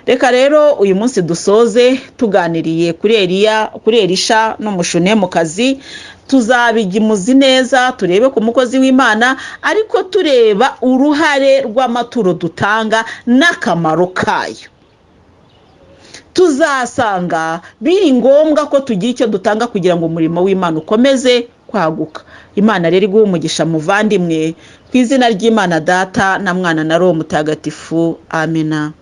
Reka rero uyu munsi dusoze tuganiriye kuri Eliya, kuri Elisha n'Umushunemukazi. Tuzabigimuzi neza, turebe ku mukozi w'Imana, ariko tureba uruhare rw'amaturo dutanga n'akamaro kayo. Tuzasanga biri ngombwa ko tugira icyo dutanga kugira ngo umurimo w'Imana ukomeze kwaguka. Imana rero iguhe umugisha, muvandimwe, ku izina ry'Imana Data na Mwana na Roho Mutagatifu. Amina.